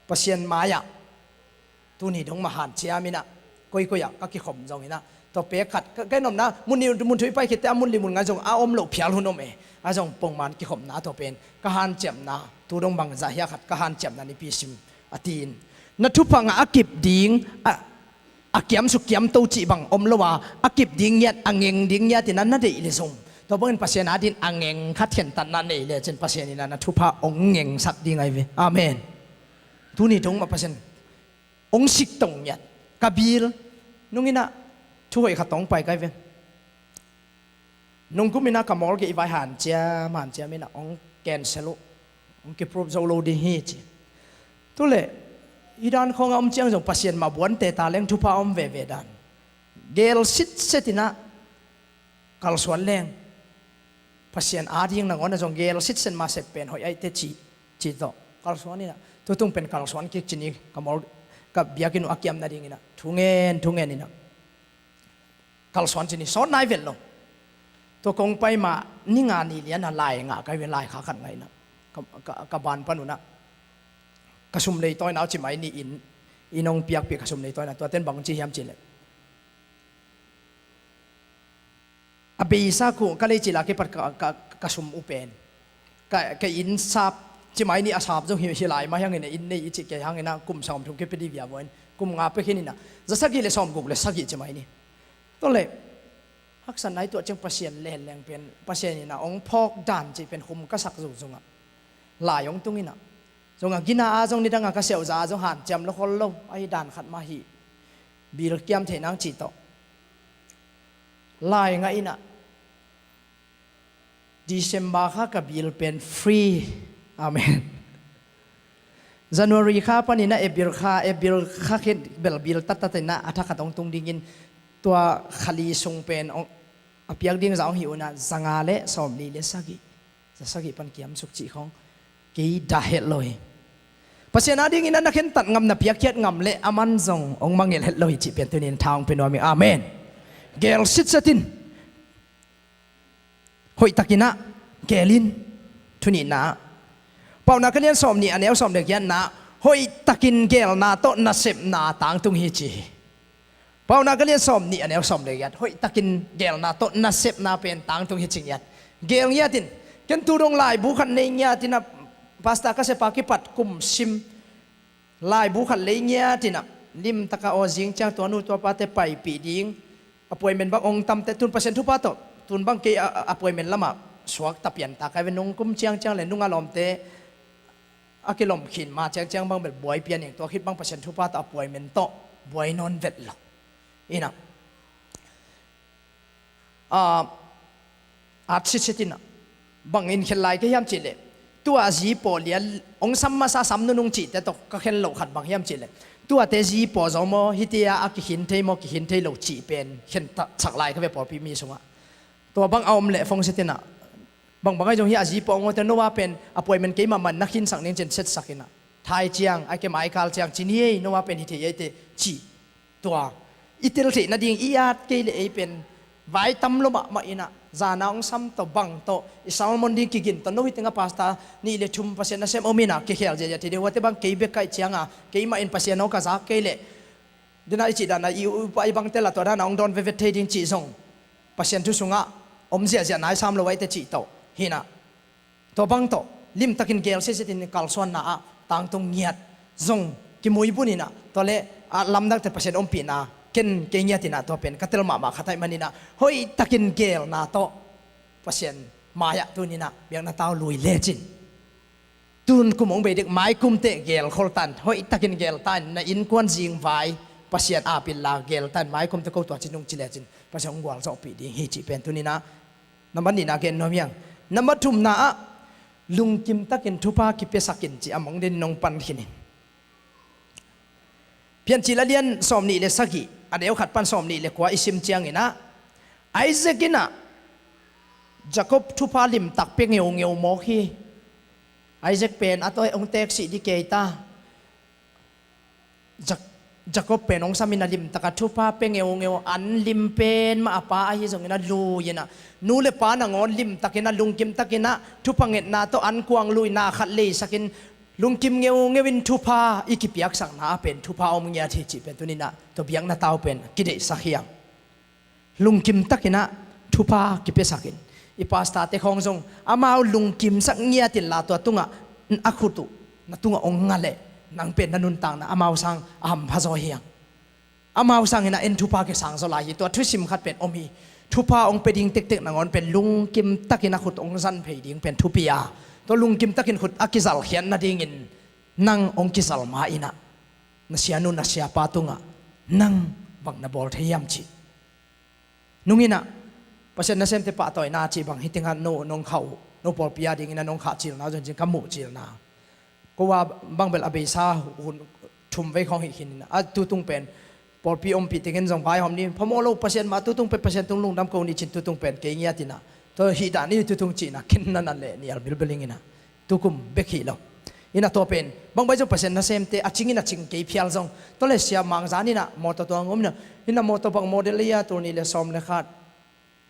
Pasian mai-ah tuni dong mah hanciam inah, koikoi-ah ka kikhom zong inah, tua pek khat ka, ka nopna mun li mun thu i pai khitte a mun li mun ngai zong a om loh phial hun om e. A zong pongman kikhopna tua pen ka hanciamna, tu dong bangzah hiah khat ka hanciamna nipi sim a tiin. Na thupha ngah a kip ding a, a kiamsuk kiamto cih bang om lo a, a kip ding ngiat, a ngeng ding ngiat inah na deih le zong, tua bangin Pasian adin a ngeng khat khentatna nei lecin Pasian inah na thupha hong ngengsak ding ahi ve. Amen. Tuni dong mah Pasian hong sik tong ngiat. Ka bil nung inah thu hoih khat tawh hong pai kai ve. Nungkum inah ka mortgage vai hanciam hanciam inah hong cancel uh, hong kiprove zo lo ding hi ci. Tuleh hih dan khawngah om ciang zong Pasian mah buante ta leng thupha om veve dan. Gel sitset inah kalsuan leng Pasian ading nangawn a zong gel sitset mah sep pen hoih aih teh ci, ci tawh kalsuan inah, tutung pen kalsuan kik ci ni, ka mol, ka biakinn uh a kiam nading inah thungen thungen inah kalsuan ci ni, sawt nai vet lo. Tua kong pai mah ni nga ni lian a lai ngah kai ve, lai kha khat ngah inah ka, ka, ka ban pan unah ka sum leitawi na uh ci mai ni, inn, inn hong piakpih ka sum leitawi na, tuaten bang ci hiam cihleh a beisa khu ka lei cila kipat ka, ka, ka sum uh pen ka, ka inn sap ci mai ni, a sap zong hi, hi lai mah hiangin a inn nei i cih kei hangin a kum sawm thum kipia di via vuain kum nga pia khin inah za sagih le sawm guk le sagih ci mai ni. Tua le haksa nai tuah ciang Pasian le leng pen Pasian inah hong phawk dan cih pen hum ka sak zungzungah lai hong tung inah, zong a gina a zong nidang a ka seuhza a zong hanciam lo khol lo ahi dan khat mah hi. Bil kiam thei nang cih tawh lai ngah inah December kha ka bil pen free. Amen. January kha paninah April kha, April kha khin bel bil tattat inah a thakhat hong tung dingin tua khali sung pen hong, a piak ding za hong hi unah za nga le sawm li le sagih, za sagih pan kiamsuk cih khawng kei dah het lo hi. Pasian adingin a na khentat ngam, na piakkhiat ngam le aman zong hong mangngilh het lo hi cih pen tunin tha hong pia nuam hi. Amen. Gel sitset in, hoihtakin ah gel in. Thunihna ah Paunak a lian sawm nih a neu sawm le giatna ah hoihtakin gelna tawh nasepna tangtung hi ci hi. Paunak a lian sawm nih a neu sawm le giat, hoihtakin gelna tawh nasepna pen tangtung hi ci ngiat. Gel ngiatin, ken tu dong laibu khat nei ngiatin ah, pastor ka sepa kipat kum sim laibu khat lei ngiatin ah, limtaka aw zing ciang tua nu tua pate paipih ding appointment bang hong tamte, tun Pasian thupha tawh tun bang kei a, a, appointment lamah suakta pianta kai ve. Nungkum ciangciang le nunga lawmte a kilom khin ma ciangciang bang bel buai pian ing, tua khit bang Pasian thupha tawh appointment tawh buai nawn vet lo. Inah, ah, at sitset inah, bang in khen lai ka hiam cihleh, tua zi pawlia hong sam masa sam nunung cihte tawh ka khen loh khat bang hiam cihleh, Tuate zi pawh zo maw, hitia a kikhin thei maw, kikhin thei lo cih pen khen tak chak lai ka ve pawlpi mi sungah. Tua bang a om leh phone set inah, bang bang ahi zong hi a zi pawh ngawte, noah pen appointment keimah man na khinsak ning cin setsak inah, thai ciang ai ke maikal ciang cin hi ei, noah pen hi thei ei te cih. Tua i tel theih nading i at kei le ei pen vai tam lo mahmah inah, zana hong sam tawh bang tawh i sermon ding kigin tawh, no hi tengah pastor nih le thum Pasian nasem om inah kikhel ziahziah thei ding, huate bang kei bek kaih cianga keimah in Pasian aw ka zak kei leh, dena i cih dana i upa i bangte la tua dana hong dawn vevet thei ding cih zong Pasian thu sungah om ziahziah nai sam lo aite cih tawh hinah. Tua bang tawh limtakin gel sitsetin kalsuanna ah tangtung ngiat zong kimuibun inah, tua le a lamdangte Pasian ompihna ken kei ngiat inah, tua pen ka tel mahmah khat ahih maninah hoihtakin gelna tawh Pasian mai-ah tuninah biakna tau lui lecin. Tun kum hong bei dek, maikum teh gel kholtan, hoihtakin gel tan, na innkuan zingvai Pasian apilla gel tan, maikum teh ko tua ci nung ci lecin Pasian hong gualzawhpih ding hi cih pen tuninah nambat nihna gen nuam hiang. Nambat thumna ah lungkim takin thupha kipiasakin ci a mong den nong pan khinin. Piancil a lian sawm nih le sagih, a neu khat pan sawm nih le kua i sim cianginah, Isaac inah Jacob thupha limtak pia ngeungeu mawk hi. Isaac pen a tawi hong teeksih dih kei ta. Jak-, Jacob pen hong samin a limtaka thupha pia ngeungeu, an lim pen mah a pa ahi zongin a lui inah, nu le pa nangawn limtakin a lungkim takin a thupha ngetna tawh an kuang luina khat leisakin lungkim ngeungeu in thupha i kipiaksakna ah pen thupha om ngiat hi cih pen tuninah tua biakna tau pen kideihsak hiang. Lungkim takinah thupha kipiasakin, i pastor te khawng zong amau lungkimsak ngiat inla tua tungah a khut uh na tungah hong nga leh nang pen na nuntakna amau sang a hampha zaw hiang. Amau sanginah en thupha kisang zaw lai hi. Tua thusim khat pen om hi. Thupha hong pia ding tektek nangawn pen lungkim takin a khut hong zan phei ding pen thupi a, tua lungkim takin khut a kizalkhiat nadingin nang hong kizal ma inah na sianu na siapa tungah nang bang na bawl thei hiam cih. Nunginah Pasian nasemte pahtawina cih bang hi tengah no nong khah uh, no pawlpi a dinginah nong khah cilna uh zong cin ka muh cilna. Ko a bang bel a beisa hun thum vei khawng hih khin inah, a tutung pen pawlpi ompih tengin zong vaihawm ni, phamawh lo Pasian mah tutung pen Pasian tung lungdam ko ni cin tutung pen kei ngiat inah, tua hih dah ni tutung cihna khin na na leh ni al bilbil inginah. Tukum bek hi lo. Inah tua pen bangbai zong Pasian nasemte a cingin a cing kei phial zong, tua le sia mangzan inah mawtaw tuang om inah, inah mawtaw bang model le ia tul nih le sawm le khat.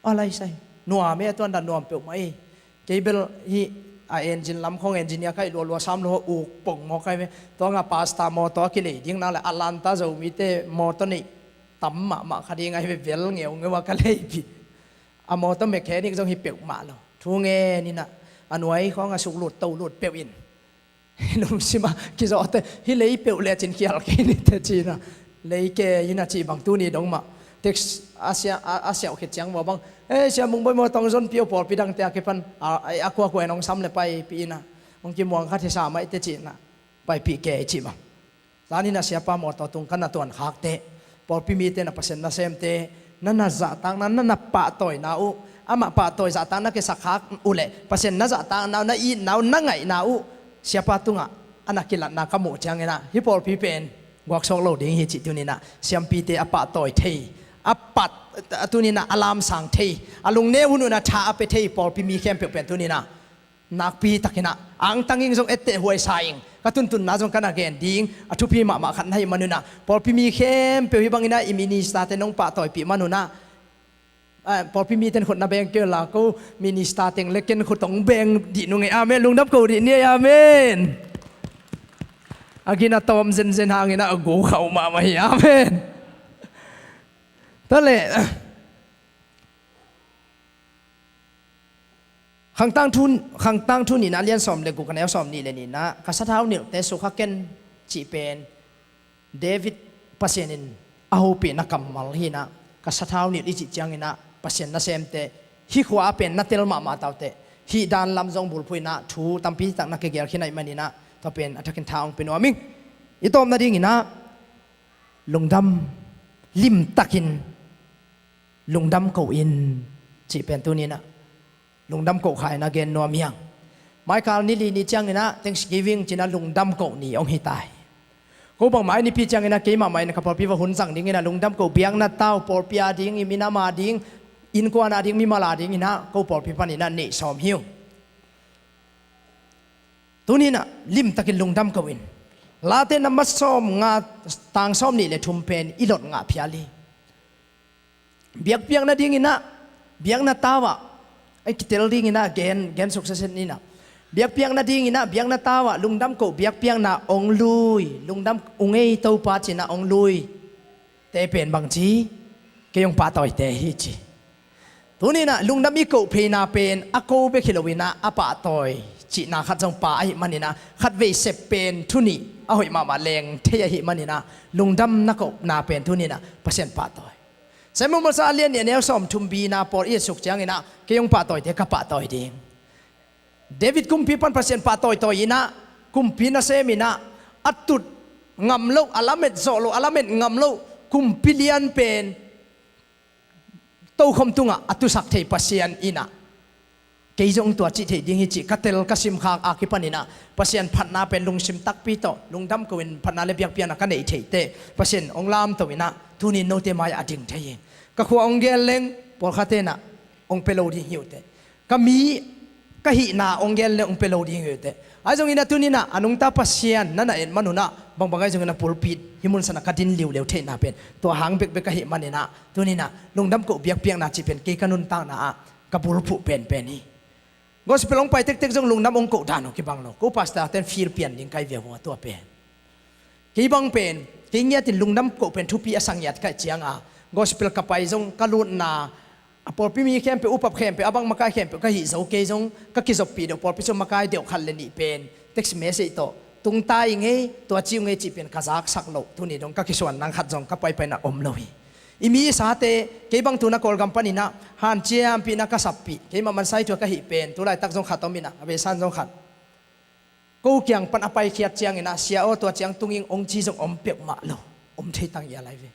A laisai nuam e, a tuan dan nuam peuhmah i. Kei bel hih a engine lam khong engineer kaih lualua sam lua uk pong maw kai ve. Tuanga pastor mawtaw a kilei ding nang le Atlanta Zomite mawtaw neih tam mahmah kha ding ahi ve, vel ngeungeu a ka leipi. A mawtaw mechanic zong hi peuhmah lo. Thu ngen inah a nuai khawng a suklut tolut peuh in, lungsimah kizawhte hi lei peuh lecin khial kei nite cinah, lei ke inah cih bang tuni dong mah text a sia, a, a siauh khit ciang maw bang, e sia mungbawi maw tong zonpi uh pawlpi dangte a kipan a, a kuakua in hong sam le paipih inah hong kimuang khat hi sa maihte cinah paipih ke cih bang. Zanin a siapa mawtaw tung ka na tuankhakte, pawlpi mite na Pasian nasemte, na na zahtakna, na na pahtawina uh, amah pahtawi zahtakna kisakkhak uhleh Pasian na zahtakna uh, na itna uh, na ngaihna uh siapa tungah a na kilatna ka muh cianginah hih pawlpi pen guaksawk lo ding hi cih tuninah siampite a pahtawi thei, a pat, a tuninah a lamsang thei, a lungneu hun unah tha a pia thei pawlpi mi khempeuh pen tuninah nakpi takinah angtang ing zong etteh huaisa ing. Ka tuntunna zong ka na gen ding a thupi mahmah khat na hih manunah pawlpi mi khempeuh hih banginah i ministerte nong pahtawipih manunah, ah, pawlpi miten khut na beng kei la ko minister teng le ken khut hong beng dih nung ei. Amen. Lungdam ko dih ni ei. Amen. A gina tawm zenzen hanginah a gu khauh mahmah hi. Amen. Tua le Khangtang thu, Khangtang thu nihna lian sawm le guk a neu sawm nih le nihna, ka sathau nilhte sukha ken cih pen David Pasian in a hopihna kammal hinah, ka sathau nilh i cih cianginah Pasian nasemte hih khua a pen na tel mahmah tauteh hih dan lam zong bulphuh inah thu tampi tak na kigel khin ahih maninah tua pen a thakin tha hong pia nuam ing. I tawpna dinginah lungdam limtakin lungdam ko in cih pen tuninah lungdam ko khaina gen nuam hiang. Maikal ni li ni cianginah Thanksgiving cinah lungdam ko ni hong hi ta hi. Ko bangmah i nipi ciangin ah keimah mah in ka pawlpi va hun zang dingin ah lungdam ko biakna tau pawlpi a ding, i minam a ding, innkuan a ding, mimal a dingin ah ko pawlpi panin ah neih sawm hi uh. Tuni in ah limtakin lungdam ko in. Late na ma sawm nga tang sawm nih le thum pen i lot ngah phial hi. Biakpiakna dingin ah biakna tau ah, ai kitel dingin ah gen, gen suksa sen in ah. Biakpiakna dingin ah biakna tau ah lungdam ko biakpiakna ong lui, lungdam ung ei Topa ci-in ah ong lui te pen bangci, kei ong pahtawite hi ci. Tuni in ah lungdam i koh pheina pen a ko bek hi lo in ah a pahtawi cihna khat zong pha ahih manin ah khatvei sep pen thu nih a hoih mahmah leng thei ahih manin ah lungdam na kohna pen tuni in ah Pasian pahtawi. Samuel masa a lian nih a neu sawm thum bina pawl i et suk ciangin ah kei ong pahtawite ka pahtawi ding. David kumpi pan Pasian pahtawitawi in ah kumpi nasem in ah a tut ngam loh, a lamet zawh loh, a lamet ngam loh kumpi lian pen tokhom tungah a tusak thei Pasian in ah kei zong tua cih theih ding hi cih ka tel ka simkhak a kipan in ah Pasian phatna pen lungsim takpi tawh lungdam ko in phatna le biakpiakna ka neih theih teh Pasian ong lamto in ah tuni in note mai-ah a ding thei hi. Ka khua ong gen leng pawlkhatte in ah ong pia lo ding hi uh teh. Ka mi ka hihna ong gen leng ong pia lo ding hi uh teh. Ahi zongin ah tuni in ah a nungta Pasian na na et man un ah bangbang ahi zongin ah pulpit hih mun san ah ka din liuliu theihna pen tua hang bekbek ahih manin ah tuni in ah lungdam ko biakpiakna cih pen kei ka nuntakna ah ka bulphuh penpen hi. Gospel ong pai tektek zong lungdam ong koh dan uh kibang lo. Ko pastor ten feel pian ding kai ve uh a tua pen. Kei bang pen kei ngiatin lungdam koh pen thupi a sa ngiat kaih cianga gospel ka pai zong ka lutna a pawlpi mi khempeuh, upap khempeuh, a bang makai khempeuh ka hih zo kei zong ka kizoppih deuh pawlpi sung makai deuh khat le nih pen text message tawh tungta i ngei, tua ci uh ngei cih pen ka zaksak loh tuni dong ka kisuan nang khat zong ka paipaina om lo hi. I mi i sate kei bang tuna Kawlgam panin ah hanciampihna ka sappih keimah mansai tua ka hih pen tulaitak zong khat om in ah a veisan zong khat. Ko kiang pan a paikhiat ciangin ah sia aw tua ciang tungin ong ci zong om peuhmah lo. Om thei tang ia lai ve.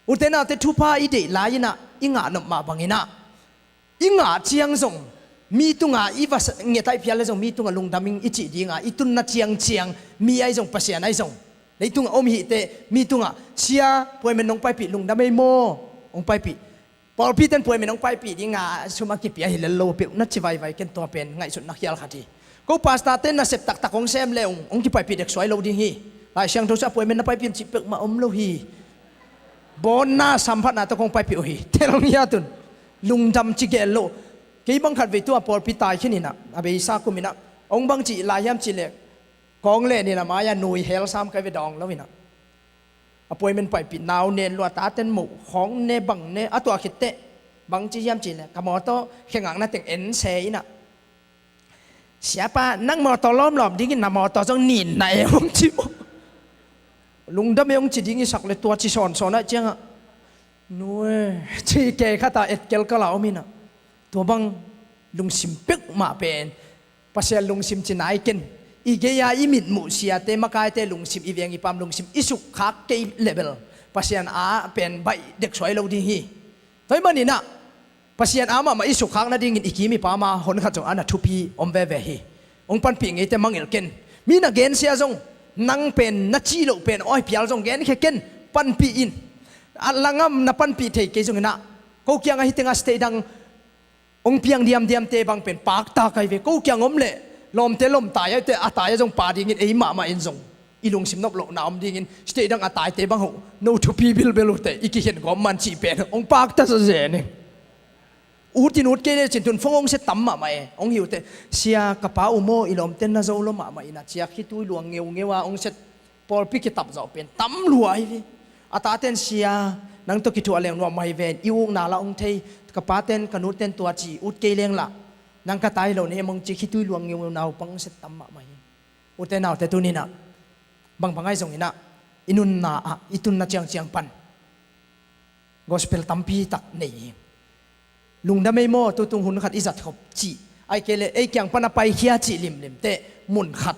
Ute naute thupha i deih lai in ah i ngah nop mah bangin ah i ngah ciang zong mi tunga i va ngiataih phial le zong mi tunga lungdam ing i cih dinga i tunna ciangciang mi ahi zong Pasian ahi zong leitunga om hih teh mi tunga sia puaimen nong paipih lungdam ei maw? Ong paipih. Pawlpi ten puaimen ong paipih dinga sum a kipia hi lel lo peuh na ci vaivai ken tua pen ngaihsutna khial khat hi. Ko pastor ten nasep taktak ong sem le ong kipaipih deksuai lo ding hi. Lai Siangtho sung a puaimen na paipih cih peuhmah om lo hi. Bawnna samphatna tawh kong paipih uh hi. Tel ngiat un. Lungdam ci gel lo. Kei bang khat vei tua pawlpi tai khin in ah a beisa kum in ah ong bang cih lai hiam cih leh kawng le nin a mai-a nui hel sam kai ve dawng lo in ah. A puaimen paipih nau nen lua taten moh khawng ne bang ne a tuah khit teh bang ci hiam cih leh ka mawtaw khengakna teng en se in ah. Siapa nang mawtaw lawmlawm dingin na mawtaw zong nin na e hong ci maw? Lungdam e hong ci ding i sak le tua ci sawnsawn ah ciangah nue ci kei khata etkel kala om in ah. Tua bang lungsim peuhmah pen Pasian lungsim ci nai ken. I gei-a i mitmuh siate makaite lungsim i veng i pam lungsim i sukkhak kei leh bel Pasian a pen baih deksuai lo ding hi. Tua ahih manin ah Pasian a mahmah i sukkhak nadingin i kim i pam a hon khat zong a na thupi om veve hi. Hong panpih ngeite mangngilh ken. Mi na gensia zong nang pen na cih loh pen awi phial zong genkhia ken. Panpih in. A langam na panpih thei kei zongin ah ko kiangah hih tengah state dang hong piang diamdiamte bang pen pakta kai ve. Ko kiang om leh lawmte lawm tai ahi teh a tai ah zong pa dingin ei mahmah in zong i lungsim nop lohna om dingin state dang a taite bang hoh no thupi bilbel uh teh i kikhen gawm man cih pen hong pakta zawzen ing. Ut in ut kei le cin tun phone hong sia tam mahmah e. Hong hi uh teh sia ka pa uh maw i lawmten na zo lo mahmah in a ciak khitui luang ngeungeu a hong sia pawlpi kitap zawh pen tam lua hi ve. A taten sia nang tawh kithuah leng nuam mah hi ven i ukna lah hong thei ka paten ka nuten tua ci ut kei leng lah nang ka tai lo ne mong ci khitui luang ngeungeu naupang set tam mahmah hi. Ute naute tuni in ah bangbang ahi zongin ah i nunna ah i tunna ciangciang pan gospel tampi tak nei hi. Lungdam ei maw tutung hun khat i zat khop cih ahi kei leh ei kiang pan a paikhia cih limlim teh mun khat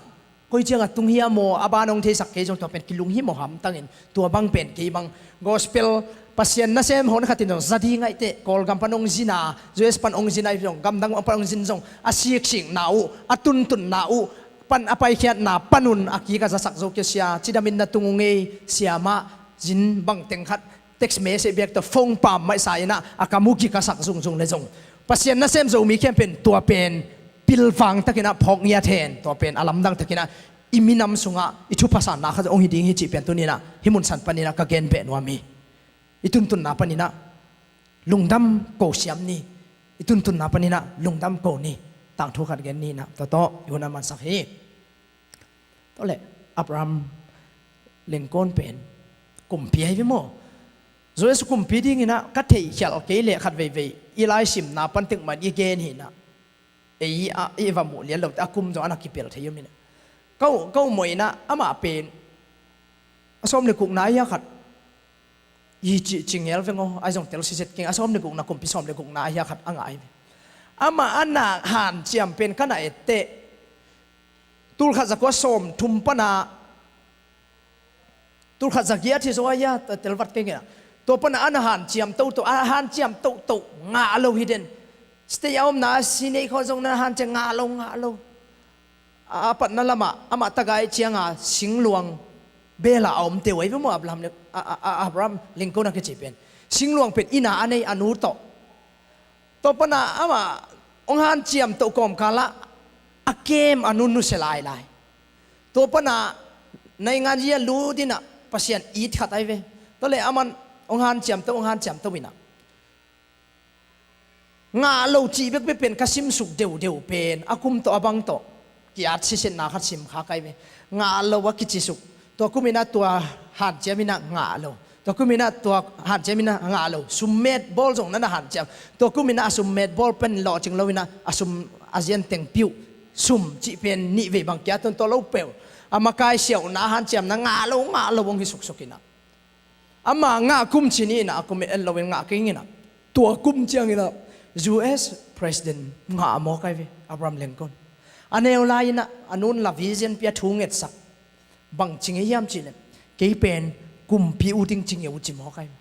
koi ciangah tung hiam maw a ban hong theisak kei zong tua pen kilung hi maw hamtangin tua bang pen kei bang gospel Pasian nasem hon khatin zong za ding ahi teh Kawlgam pan hong zin a U S pan hong zin ahi zong gamdang pan hong zin zong a siksikna uh a tuntunna uh pan a paikhiatna panun a kik a zasak zo kei sia, cidamin na tung ung ei, siamah, zin bangteng khat text message bek tawh phone pam maihsa inah a kam uh kik a sak zungzung le zong, Pasian nasem Zomi khempeuh in tua pen pilvang takinah phawk ngiat hen, tua pen a lamdang takinah i minam sungah i thupha sanna khat zong hong hi ding hi cih pen tuninah hih munsan paninah ka gen beh nuam hi. I tuntunna paninah lungdam ko siam ni. I tuntunna paninah lungdam ko ni. Tangthu khat gen ninah tua tawh i hun a mansak hi. Tua leh Abraham Lincoln pen kumpi ahi ve maw? U S kumpi dinginah ka theihkhial kei leh khat veivei i laisimna pan tekman i gen hinah, ei a i va muh lian lote a kum zong a na kipel thei om hinah. Ka uh, ka uh mawh inah amah pen a sawm le gukna ahi a khat hi ci, ci ngel veng aw, ai zong tel siset keng, a sawm le gukna kumpi sawm le gukna ahi a khat a ngah ahi ve. Amah a na hanciam pen ka na etteh tulkhat zakua sawm thum pana tulkhat zagiat hi zaw ahi a, telvat keng inah tua pana a na hanciam toto, a hanciam toto ngah lo hi den. State a omna a si nei khaw zong na hanciam ngah lo, ngah lo. A, a patna lamah amah tagah cianga singluang bela a om teu ahi ve maw Abraham, a, a, a, Abraham Lincoln a kici pen. Singluang pen ina a nei a nu tawh. Tua pana amah hong hanciam toh kawmkalah a kem a nu nusia lailai. Tua pana naingan zia lut inah Pasian it khat ahi ve. Tua leh aman hong hanciam toh, hong hanciam toh inah ngah lo cih bekbek pen ka simsuk deudeu pen a kum tawh a bang tawh ki-at sisetna khat sim kha kai ve. Ngah lo a kicisuk, tua kum inah tua hanciam inah ngah lo, tua kum inah tua hanciam inah ngah lo. Summet bawl zong na na hanciam, tua kum inah a summet bawl pen lawhcing lo inah a sum a zian teng piuh sum cih pen nih vei bang kia tun tua lo peuh a makai siauhna hanciamna ngah lo, ngah lo hong hi suksuk inah. Ama ngah kum cin inah a kum en loin ngah keng inah tua kum cianginah U S President ngah mawk ahi ve Abraham Lincoln. A neu lai inah a nun la vision pia thu ngetsak bang ci ngei hiam cihleh kei pen kumpi uh ding ci ngei uh ci mawk ahi ve.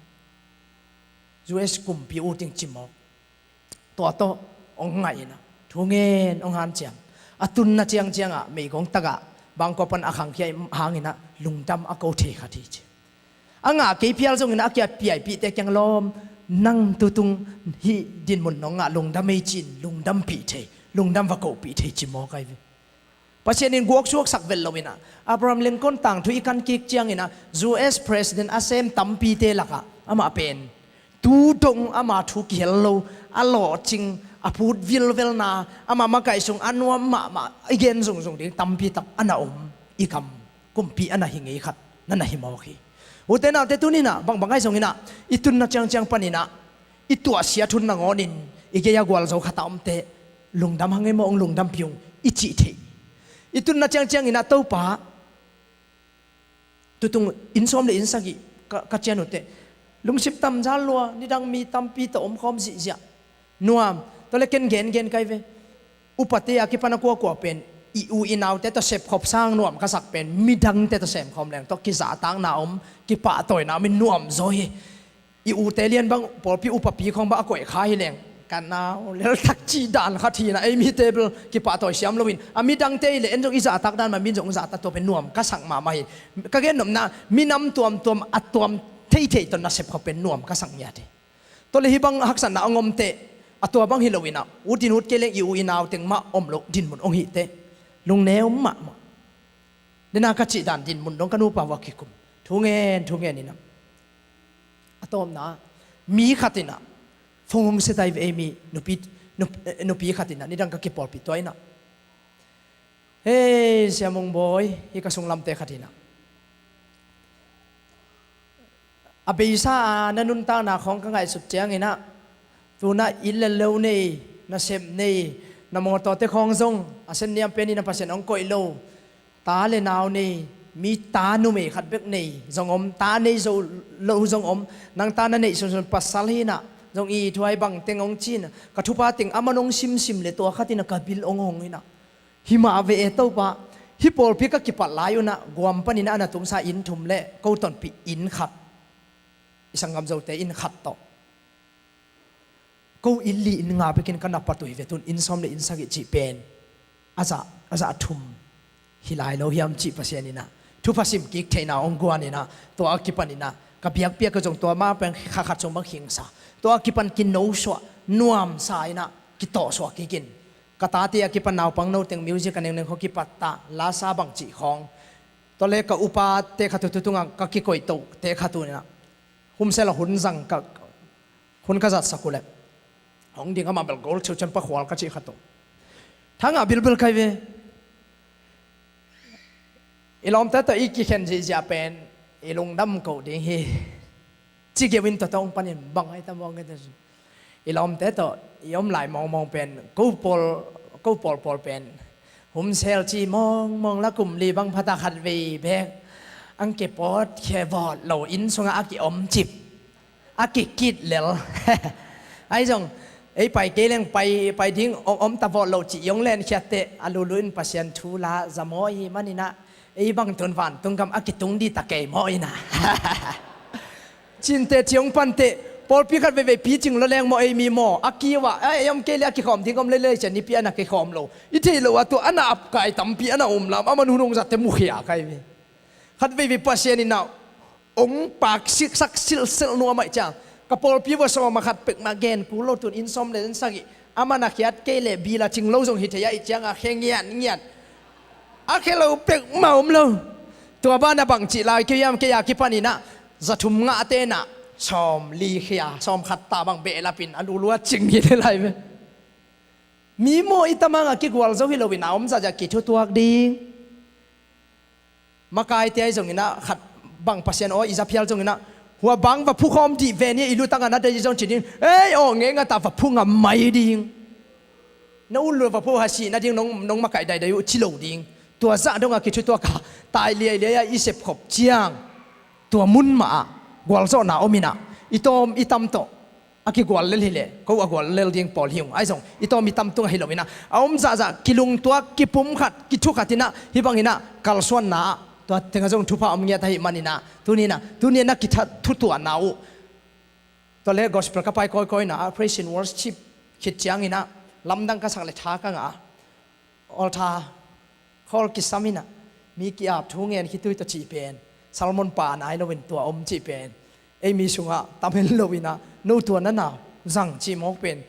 U S kumpi uh ding ci mawk. Tua tawh hong ngaih inah thu ngen hong hanciam. A tunna ciangciangah meigong tagah bangkua pan a khangkhia hanginah lungdam a ko thei khat hi ci. A ngah kei phial zonginah a kia piaipihte kiang lawm, nang tutung hih dinmun nong ngah lungdam ei ci-in lungdampih thei, lungdam va kohpih thei ci mawk ahi ve. Pasian in guaksuaksak vet lo inah Abraham Lincoln tangthu i kan kik cianginah U S President a sem tampite lakah amah pen tu dong ama thu kihel lo, a lawhcing, a phut vilvelna, ama makai sung a nuam mahmah i gen zungzung ding tampi tak a na om, i kam kumpi a na hi ngei khat na na hi mawk hi. Ute naute tuninah bangbang ahi zonginah i tunna ciangciang paninah i tuahsiat hun nangawnin i gei a gualzo khat a omte lungdam hang ei maw, hong lungdampih ung i cih theih. I tunna ciangcianginah Topa tutung inn sawm le inn sagih ka, ka cian uhteh lungsim tamzal lua, nidang mi tampi tawh omkhawm zihziah. Nuam, tua le ken gengen kai ve. Upate a kipan a kuakua pen i u i naute tawh sepkhop sang nuam ka sak pen midangte tawh semkhawm leng tawh kizahtakna om, kipahtawina om in nuam zaw hi. I ute lian bang pawlpi upapi khawng bang a koih kha hi leng ka nau lelthak cih dan khat hi inah ei mite bel kipahtawi siam loin a midangte hi leh en zong i zahtak dan mah min zong zahtak tua pen nuam ka sak mahmah hi. Ka gennopna minam tuamtuam a tuam theithei tawh nasep khawng pen nuam ka sak ngiat hi. Tua le hih bang haksatna hong omteh a tua bang hi loinah ut in ut kei leng i u i nau teng mah om loh dinmun hong hihteh lungneu mahmah. Dena ka cih dan dinmun dong ka nupa vua kikum thu ngen thu ngen inah a tawpna mi khat inah phone hong set ahi ve ei mi nupi, nup-, eh, nupi khat inah nidang ka kipawlpih tua inah, "Hei Sia Mung Bawi, hih ka sunglamte khat inah a beisa a na nuntakna khawng ka ngaihsut cianginah tunah inn le lo nei, nasep nei, na mawtawte khawng zong a senniam pen inah Pasian hong koih lo, ta le nau nei, mi ta numei khat bek nei zong om, ta nei zo lo zong om, nang ta na neih sunsun pasal hinah zong i thuai bangteng hong cinah ka thupha teng a man hong simsim le tua khat inah ka bil hong hong hinah. Himah ve e Topa, hih pawlpi ka kipat lai unah guam paninah a na tungsa inn thum le ko tonpih inn khat, i sanggam zote inn khat tawh ko inn li inn nga bekin ka na patui ve tun inn sawm le inn sagih cih pen a zah, a zah thum. Hi lai lo hiam cih Pasian in ah thupha sim kik theihna hong guan in ah, tua a kipan in ah ka biakpiak ka zong tua mah pen kha khat zong bang khingsa, tua a kipan kinosuah nuamsa in ah kitawhsuah kik in, ka tate a kipan naupang no teng music a nengneng khawng kipat ta, lasa bang cih khawng, tua le ka upate khat uh tu tungah ka kikoih toh te khat uh in ah, humsel a hun zang ka, hun ka zatsak uh leh hong ding, amah bel gol cheucheu pa khual ka cih khat uh. Thangah bilbil kai ve. I lawmte tawh i kikhen zihziah pen i lungdam koh ding hi. Ci keu in tua tawh hong panin bang ai ta mawng kei ta. I lawmte tawh i om lai mawngmawng pen ko pawl, ko pawlpawl pen humsel ci mawngmawng la, kum li bang phata khat vei bek ang kipawt khia vawt lo, inn sungah a kiom cip, a kikit lel. Ahi zong ei pai kei leng pai, pai ding om, om ta vawt lo cih i hong lenkhiat teh a lulu in Pasian thu la za maw, ahi manin ah ei bang tun vantung gam a kitung dih ta kei maw in ah. Cinte ci hong pan teh pawlpi khat veivei picing lo leng maw, ei mi maw, a kiu ah a ei om kei le a kikhawm ding om leilei cian nipi a na kikhawm lo. I thei lo ah tua a na apkai tampi a na um lam, a man hun hong zatte mukhia kai ve. Khat veivei Pasian in ah hong pak siksak silhsilh nuam ahih ciang, ka pawlpi vua sawm a khat pek mah gen kul lo, tun inn sawm le inn sagih, a man a khiat kei leh bil a cing lo zong hi thei ahih ciangah khe ngiatngiat. A khe lo pek mah om lo. Tua banah bang cih lai kei hiam, kei a kipan in ah za thum ngahte in ah sawm li khia, sawm khat ta bang behlap in a lulu a cing hi thei lai ve. Mi maw, i tamang a kigual zo hi lo in a om zahzah kithutuak ding. Makaite ahi zongin ah khat bang Pasian aw i za phial zongin ah, hua bang va phu khawm dih ve ni, i lutang a na dai zong ci ding, ei aw ngei ngat a va phu ngam mai ding. Na ut lua va phu ha sih nading nong, nong makaih daidai uh ci lo ding. Tua zah dong a kithutuak a tai liailiai a i sepkhop ciang, tua mun mah ah gualzawhna om in ah i tawm i tam tawh a kigual lel hi leh ko a gual lel ding pawl hi ung. Ahi zong i tawm i tam tungah hi lo in ah a om zahzah kilungtuak, kipumkhat, kithukhat in ah hih bang in ah kalsuanna ah tua tengah zong thupha om ngiat ahih manin ah tuni in ah, tuni in ah kithat thutuahna uh. Tua le gospel ka pai kawikawi in ah praise and worship khit ciangin ah lamdang ka sak le tha ka ngah a, altar khawl kisam in ah mi ki-ap thu ngen khitui tawh cih pen, sermon pa nai loin tua om cih pen ei mi sungah tam hen lo in ah, no tua na na zang cih mawk pen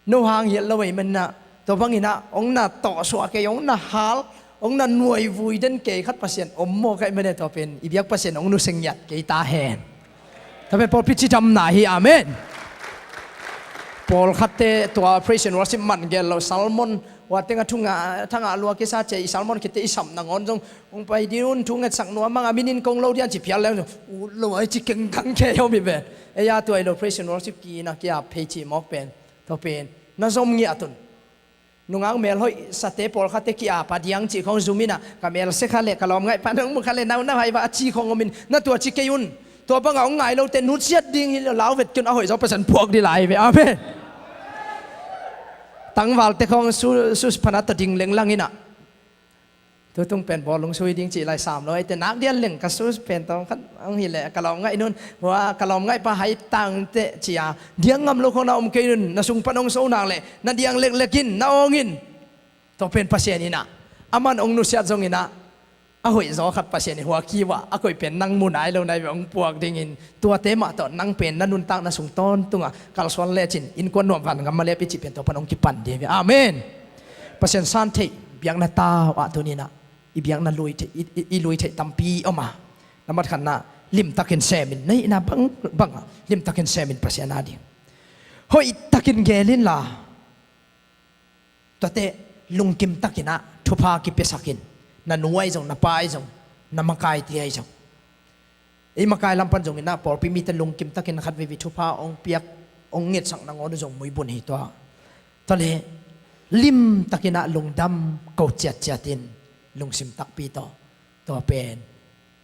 no hang hial lo ei man ah, tua bang in ah hong na tawhsuah kei, hong na hal, hong na nuaivui den kei khat Pasian om maw, kaih man e, tua pen i biak Pasian hong nusia ngiat kei ta hen. Tua pen pawlpi cidamna hi, amen. Pawlkhatte tua praise and worship man gel lo, sermon hua tengah thu ngah, tha ngah lua kisa cia i sermon khitte i sap nangawn zong hong pai dih un, thu ngetsak nuam mang a, min in kong lo dian ci phial leng zong ut lo ai ci kengkang kei om hi pen. Ei a tua i lo praise and worship ki in ah ki-ap phei cih mawk pen, tua pen na zom ngiat un. Nungak melhoih sate pawlkhatte ki-ap a diang cih khawng zum in ah, ka mel sia kha leh, ka lawm ngaih pa nong mu kha leh, nau nau hai va a ci khawng om in, na tua ci kei un. Tua bangah hong ngai lote nusiat ding hi lo, lau vet kei un, a hoih zaw Pasian puak dih lai ve. Amen. Tangvalte khawng su, su phanat tawh ding lenglang in ah, tutung pen bawlung sui ding cih lai sam lo, eite nak dian leng ka su pen tawm khat hong hi leh ka lawm ngaih nun, hua ka lawm ngaih pa hai tangte cia diang ngam lo khawng na om kei nun, na sung pan hong so nak leh na diang leklek in, na awng in. Tua pen Pasian in ah, a man hong nusiat zongin ah, a hoih zaw khat Pasian in hua kiu ah a koih pen nang mu nai lo nai ve hong puak dingin, tuate mah tawh nang pen na nuntakna sung tawntungah kalsuan lecin innkuan nuam van ngam malep i cih pen tua pan hong kipan ding ve. Amen. Pasian san theih biakna tau ah tuni in ah i biakna lui theih, i, i, i lui theih tampi om a, na matkhatna limtakin semin, na hihna bangbang ah limtakin semin Pasian a ding hoihtakin gel inla, tuate lungkim takin ah thupha kipiasakin, na nu ahi zong, na pa ahi zong, na makaite ahi zong, ei makai lam pan zongin ah pawlpi mite lungkim takin khat veivei thupha hong piak, hong ngetsak nangawn uh zong muibun hi tua. Tua le limtakin ah lungdam ko ciatciatin lungsim takpi tawh, tua pen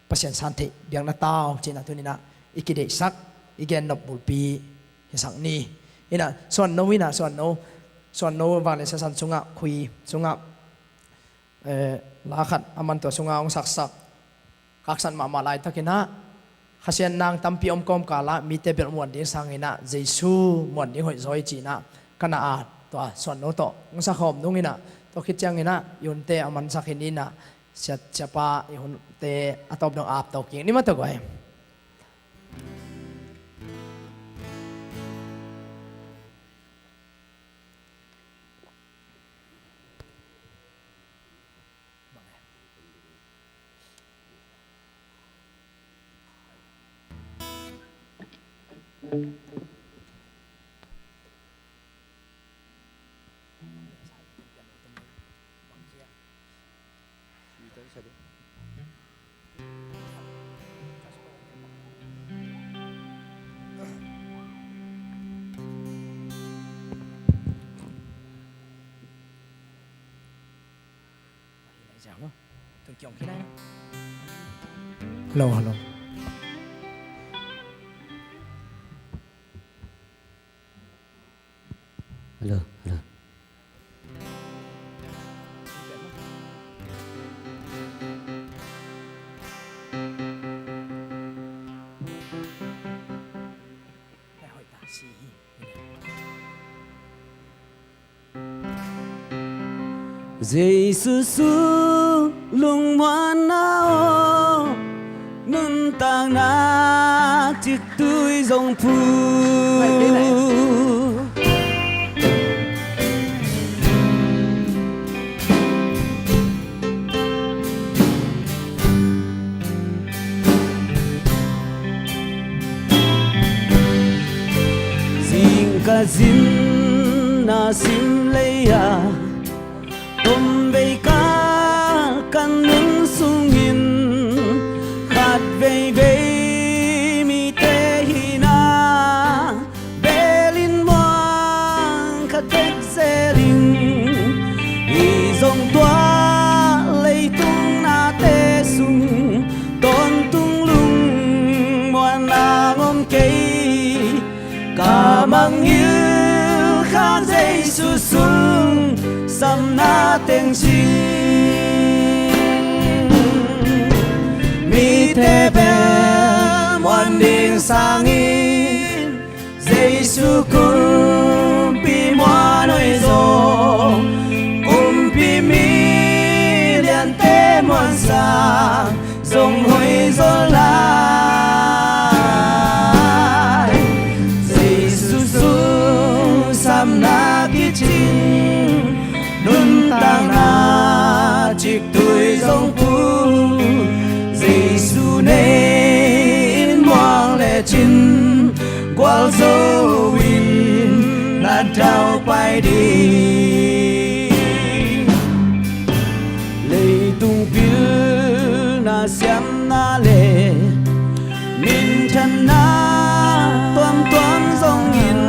Pasian san theih biakna tau cihna tuni in ah i kideihsak, i gennop bulpi hisak ni. In ah Suan No, in ah Suan No, Suan No vanglian siasan sungah, khui sungah, eh, la khat a man tua sungah hong saksak, kaksan mahmah laitakin ah Kha Sian Nang tampi om kawmkal ah mite belh muan ding sangin ah Jesu muan ding hoih zaw hi ci-in ah ka na ah tua Suan No tawh hong sakhawm nungin ah, tua khit ciangin ah Yunte a mansak hi ni in ah, Siat, siapa i hunte a tawp dong ap to kik ni mah tawh guai. Hello, hello. Hello, hello. Jesu sung lungmuanna aw, nuntakna ciktui zong phu. Zingkal zin a sim lei-ah, tomvei kal kan nun sungin, khat veivei mite hihna belin muang khat bek zel in, hih zong tua leitung nate sung tawntung lungmuanna om kei. Ka mangngilh Kha Jesu sung samna teng cing, mite bel muan ding sangin, Jesu kumpi muan hoih zaw, kumpi mi liante muan sang zong hoih zaw lai. Jesu sung samna kicing, nuntakna ciktui zong phu. Jesu nei in muang lecin, gualzo in na daupai ding. Leitung pilna siamna le minthanna tuamtuam zongin,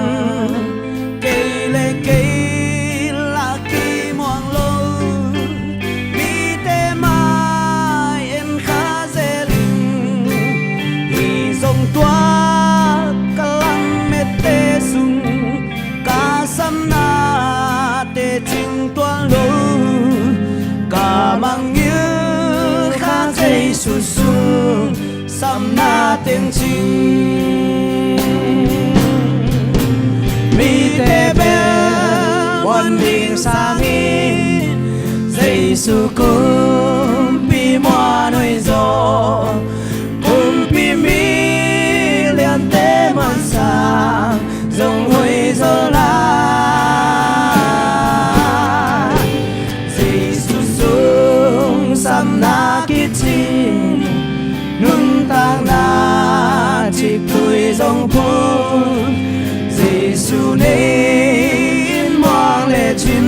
kei le kei lah kimuang lo, mite mai en kha zel in, hih zong tua ka lammette sung ka samnate cing tuan lo. Ka mangngilh Kha Jesu sung samna teng cing, mite bel muan ding sangin, Jesu kumpi muan hoih zaw, kumpi mi liante muan sang zong hoih zaw lai. Jesu sung samna kicing, nuntakna ciktui zong phu. Jesu nei in muang lecin,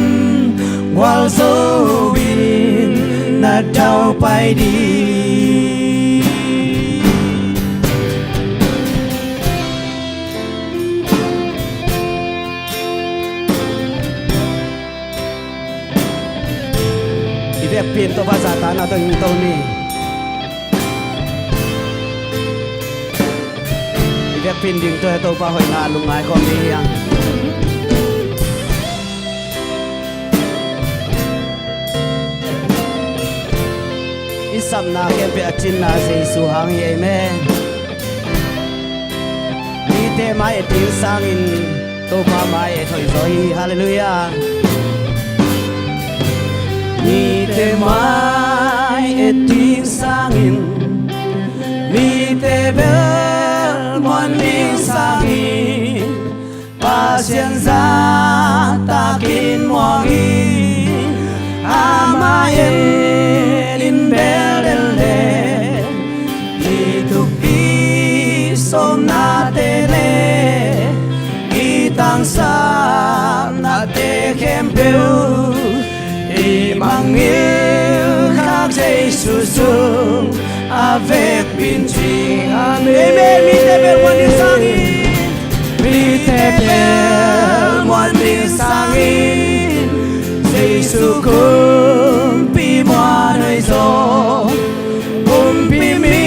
gualzo in na daupai ding. I vekpi in Topa zahtakna tawh hing to ni. I vekpi in ding tawh Topa hoihna lungngai khawm ni hi hang. I sapna khempeuh a cinna Jesu hang hi. Amen. Mite mai et ding sangin Topa mai et hoih zaw hi. Halleluiah. Mite mai sangin, mite bel muan ding sangin, Pasian zahtakin muang hi. Amah en in bel den leh, i thupi sawmnate leh i tangsapnate khempeuh, i mangngilh khak Jesu sung a vekpi-in cing. Amen. Mite bel muan ding sangin, mite bel muan ding sangin, Jesu kumpi muan hoih zaw. Kumpi mi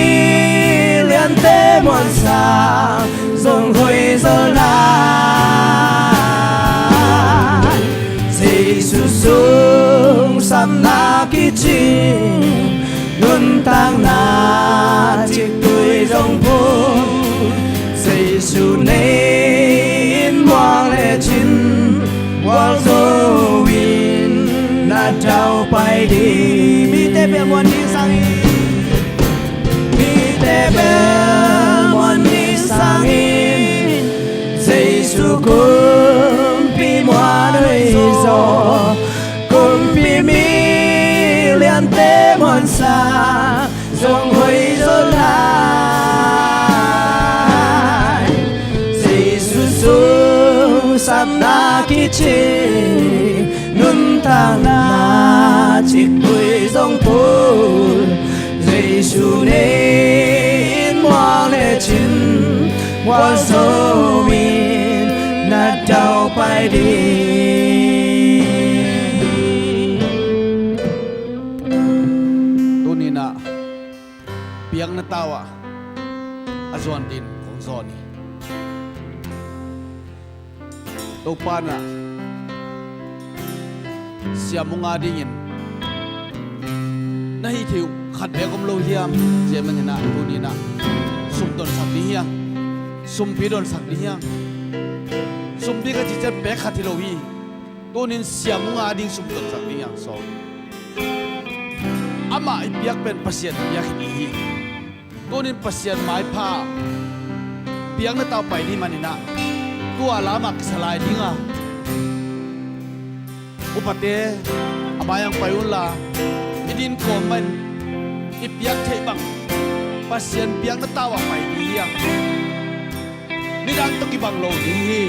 liante muansa zong hoih zaw lai. Jesu sung sapna kicing, nuntakna ciktui zong phun. Jesu nei-in muang lecin, gualzo-in na daupai ding. Mite bel muan ding sangin, mite bel muan ding sangin, Jesu kumpi muan hoih zaw. Kumpi mi liante muansa zong hoih zaw lai. Jesu sung sapna kicing, nuntakna ciktui zong phun. Jesu nei-in muang lecin, gualzo-in na daupai ding. Tuni-in ah piakna tau ah a zuan ding kong zawn hi. Topa in ah siam ung a dingin na hih theih uh khat beek om lo hiam? Cih manin ah tuni-in ah sum donsak ding hi hang. Sumpi donsak ding hi hang. Sumpi ka cih ciang bek khat hi lo hi. Tuni-in siam ung a ding sum donsak ding hi hang. Sawl, amah i piak pen Pasian piak hi ding hi. Tuni-in Pasian maipha piakna tau pai ding manin ah tua lamah kisa lai ding a, upate a mai-ah pai unla, i din kawm mahin i piak theih bang Pasian piakna tau ah pai ding hi hang. Nidang tawh kibang lo ding hi.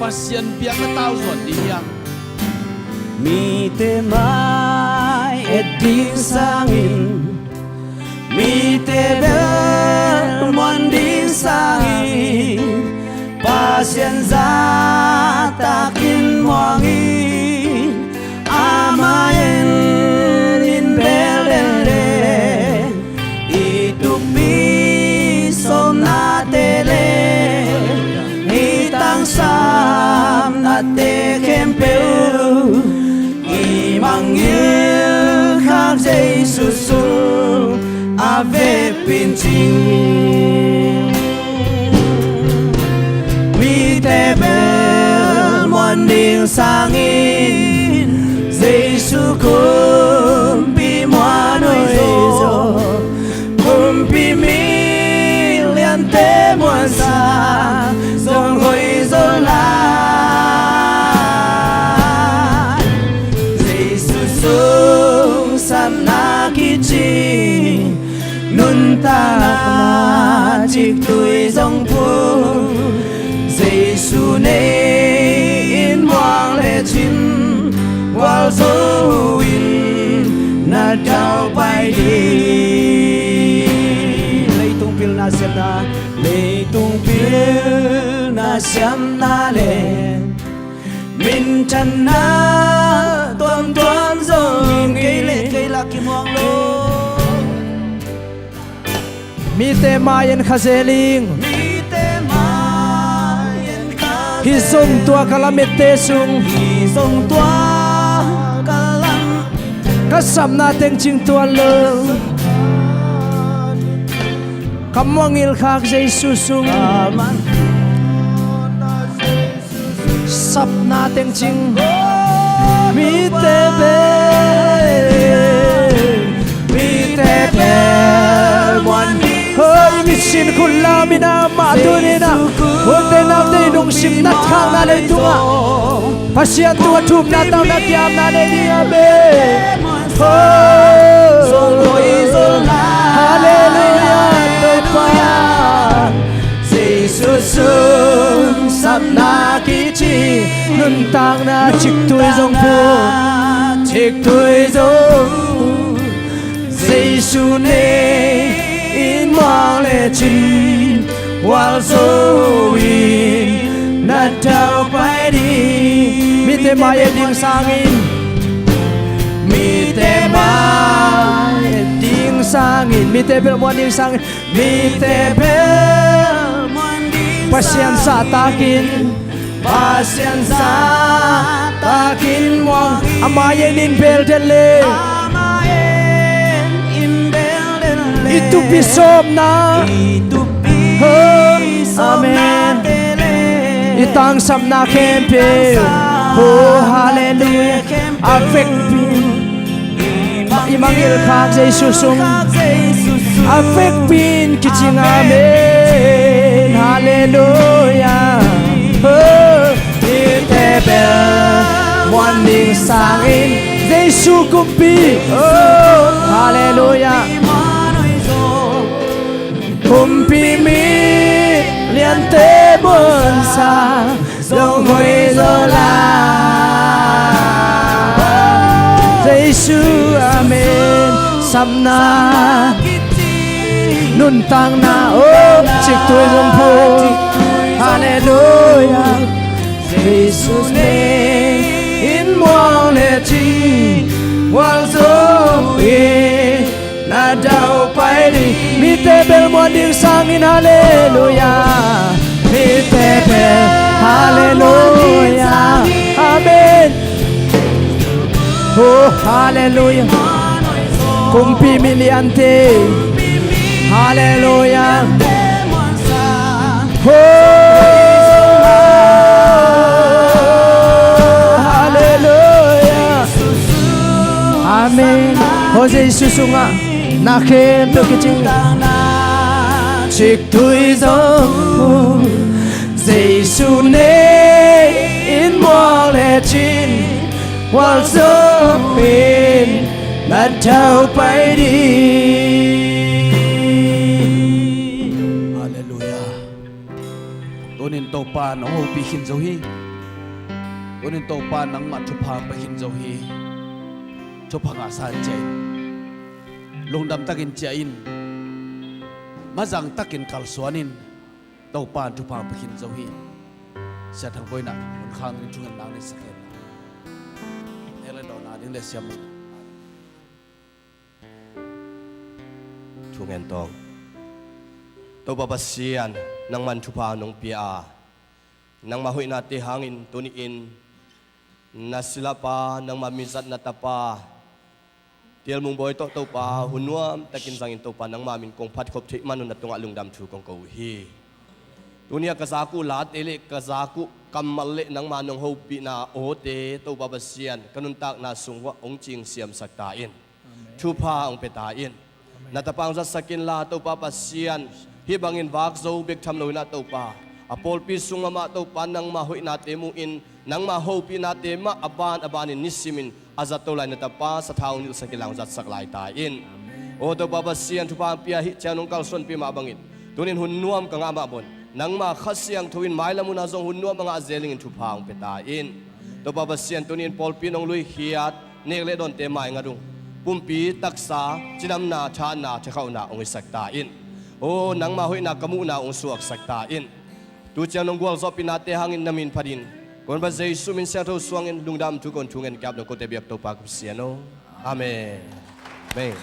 Pasian piakna tau zuan ding hi hang. Mite mai-et ding sangin, mite bel muan ding sangin, Pasian zahtakin muang hi. Amah en in bel den leh, i thupi sawmnate leh i tangsapnate khempeuh, i mangngilh khak Jesu sung a vekpi-in cing. Mite bel muan ding sangin, Jesu kumpi muan hoih zaw. Kumpi mi liante muansa zong hoih zaw lai. Jesu sung sapna kicing, nuntakna ciktui zong phun. Jesu nei-in muang lecin, gualzo-in na daupai ding. Leitung pilna siamna, leitung pilna siamna leh minthanna tuamtuam zong kei leh kei lah kimuang lo. Mite mai-en kha zel ing. Mite mai-en kha zel ing. Hih zong tua ka lamette sung. Hih zong tua ka lam. Ka sapna teng cing tuan lo. Ka mangngilh khak Jesu sung. Ka man sapna teng cing. Mite bel Mite bel muan ding sangin. Hoi, i mitsin khut lam in amah tuni in ah, hunte naute i lungsim natkhakna leitungah Pasian tungah thumna, tauna, kiamna nei ding. Amen. Hoi, Halleluiah, Topa. Jesu sung sapna kici, nuntakna ciktui zong phu, ciktui zong phu. Jesu nei in muang lecin, gualzo in na daupai ding. Mite mai-et ding sangin, mite mai-et ding sangin, mite bel muan ding sangin, mite bel muan ding sangin. Pasian zahtakin, Pasian zahtakin muang. A mai-et in bel den le, a mai-et in bel den le, i thupi sawpna, i thupi sawpna, amen, te le, i tangsapna khempeuh, oh, Halleluiah, a vekpi in, i mangngilh khak Jesu sung, a vekpi in kicing. Amen. Halleluiah. Oh, mite bel muan ding sangin, Jesu kumpi. Oh, Halleluiah. Kumpi mi liante muansa zong hoih zaw lai. Jesu, amen. Sapna, nuntakna, oh, ciktui zong phu. Halleluiah. Jesu nei in muang lecin, gualzo in na daupai ding. Mite bel muan ding sangin, Halleluiah. Mite bel, Halleluiah, amen. Oh, Halleluiah. Kumpi mi liante, Halleluiah. Oh, Halleluiah. Amen. Oh, Jesu sungah na khempeuh kicing. Ciktui zong phu, Jesu nei in muang lecin, gualzo in na daupai ding. Halleluiah. Tunin Topa nong hopih khin zo hi. Tunin Topa nangmah thupha hong pia khin zo hi. Thupha ngahsa in ciah in. Lungdam takin ciah in. Mazang takin kalsuan in. Topa in thupha hong pia khin zo hi. Sia Thang Boina, hun khang ding thungetna nei sak hen. Nek le dawn a ding le siam. Thungen tawng. Topa Pasian, nangman thupha nong pia a, nangma hoihnate hangin tuni-in na silapa, nangma mizatna tapa Tialmung Bawi tawh Topa hun nuam takin zangin Topa nangma min kong phat khop theih man un na tungah lungdam thu kong ko uh hi. Tuni-a ka zak uh late le ka zak uh kammal le nangma nong hopihna awte Topa Pasian ka nuntakna sung uah hong cingsiamsak ta in. Amen. Thupha hong pia ta in. Amen. Na tapa hong zatsak inla Topa Pasian, hih bangin vak zo bek tham lo inah Topa, a pawlpi sung mahmah Topa nangma hoihnate mu in, nangma hopihnate mah a ban a banin nisimin a zat to lai na tapa sathau hong nilhsak inla hong zatsak lai ta in. Amen. Aw Topa Pasian, thupha hong pia, hih ciang nong kalsuanpih mah bangin tunin hun nuam ka ngah mah bangin nangma Kha Siangtho in mailam hunah zong hun nuam a ngah zel dingin thupha hong pia ta in. Topa Pasian, tunin pawlpi nong luikhiat, nek le dawnte maingat uh, pumpi taksa cidamna, thahatna, thakhauhna hong hisak ta in. Aw nangma hoihna ka muhna hong suaksak ta in. Tu ciang nong gualzawhpihnate hangin na min phatin, ka Honpa Jesu min siangtho suangin lungdam thu kong thungen, kiap nong kote biak Topa ka Pasian aw. Amen. Amen.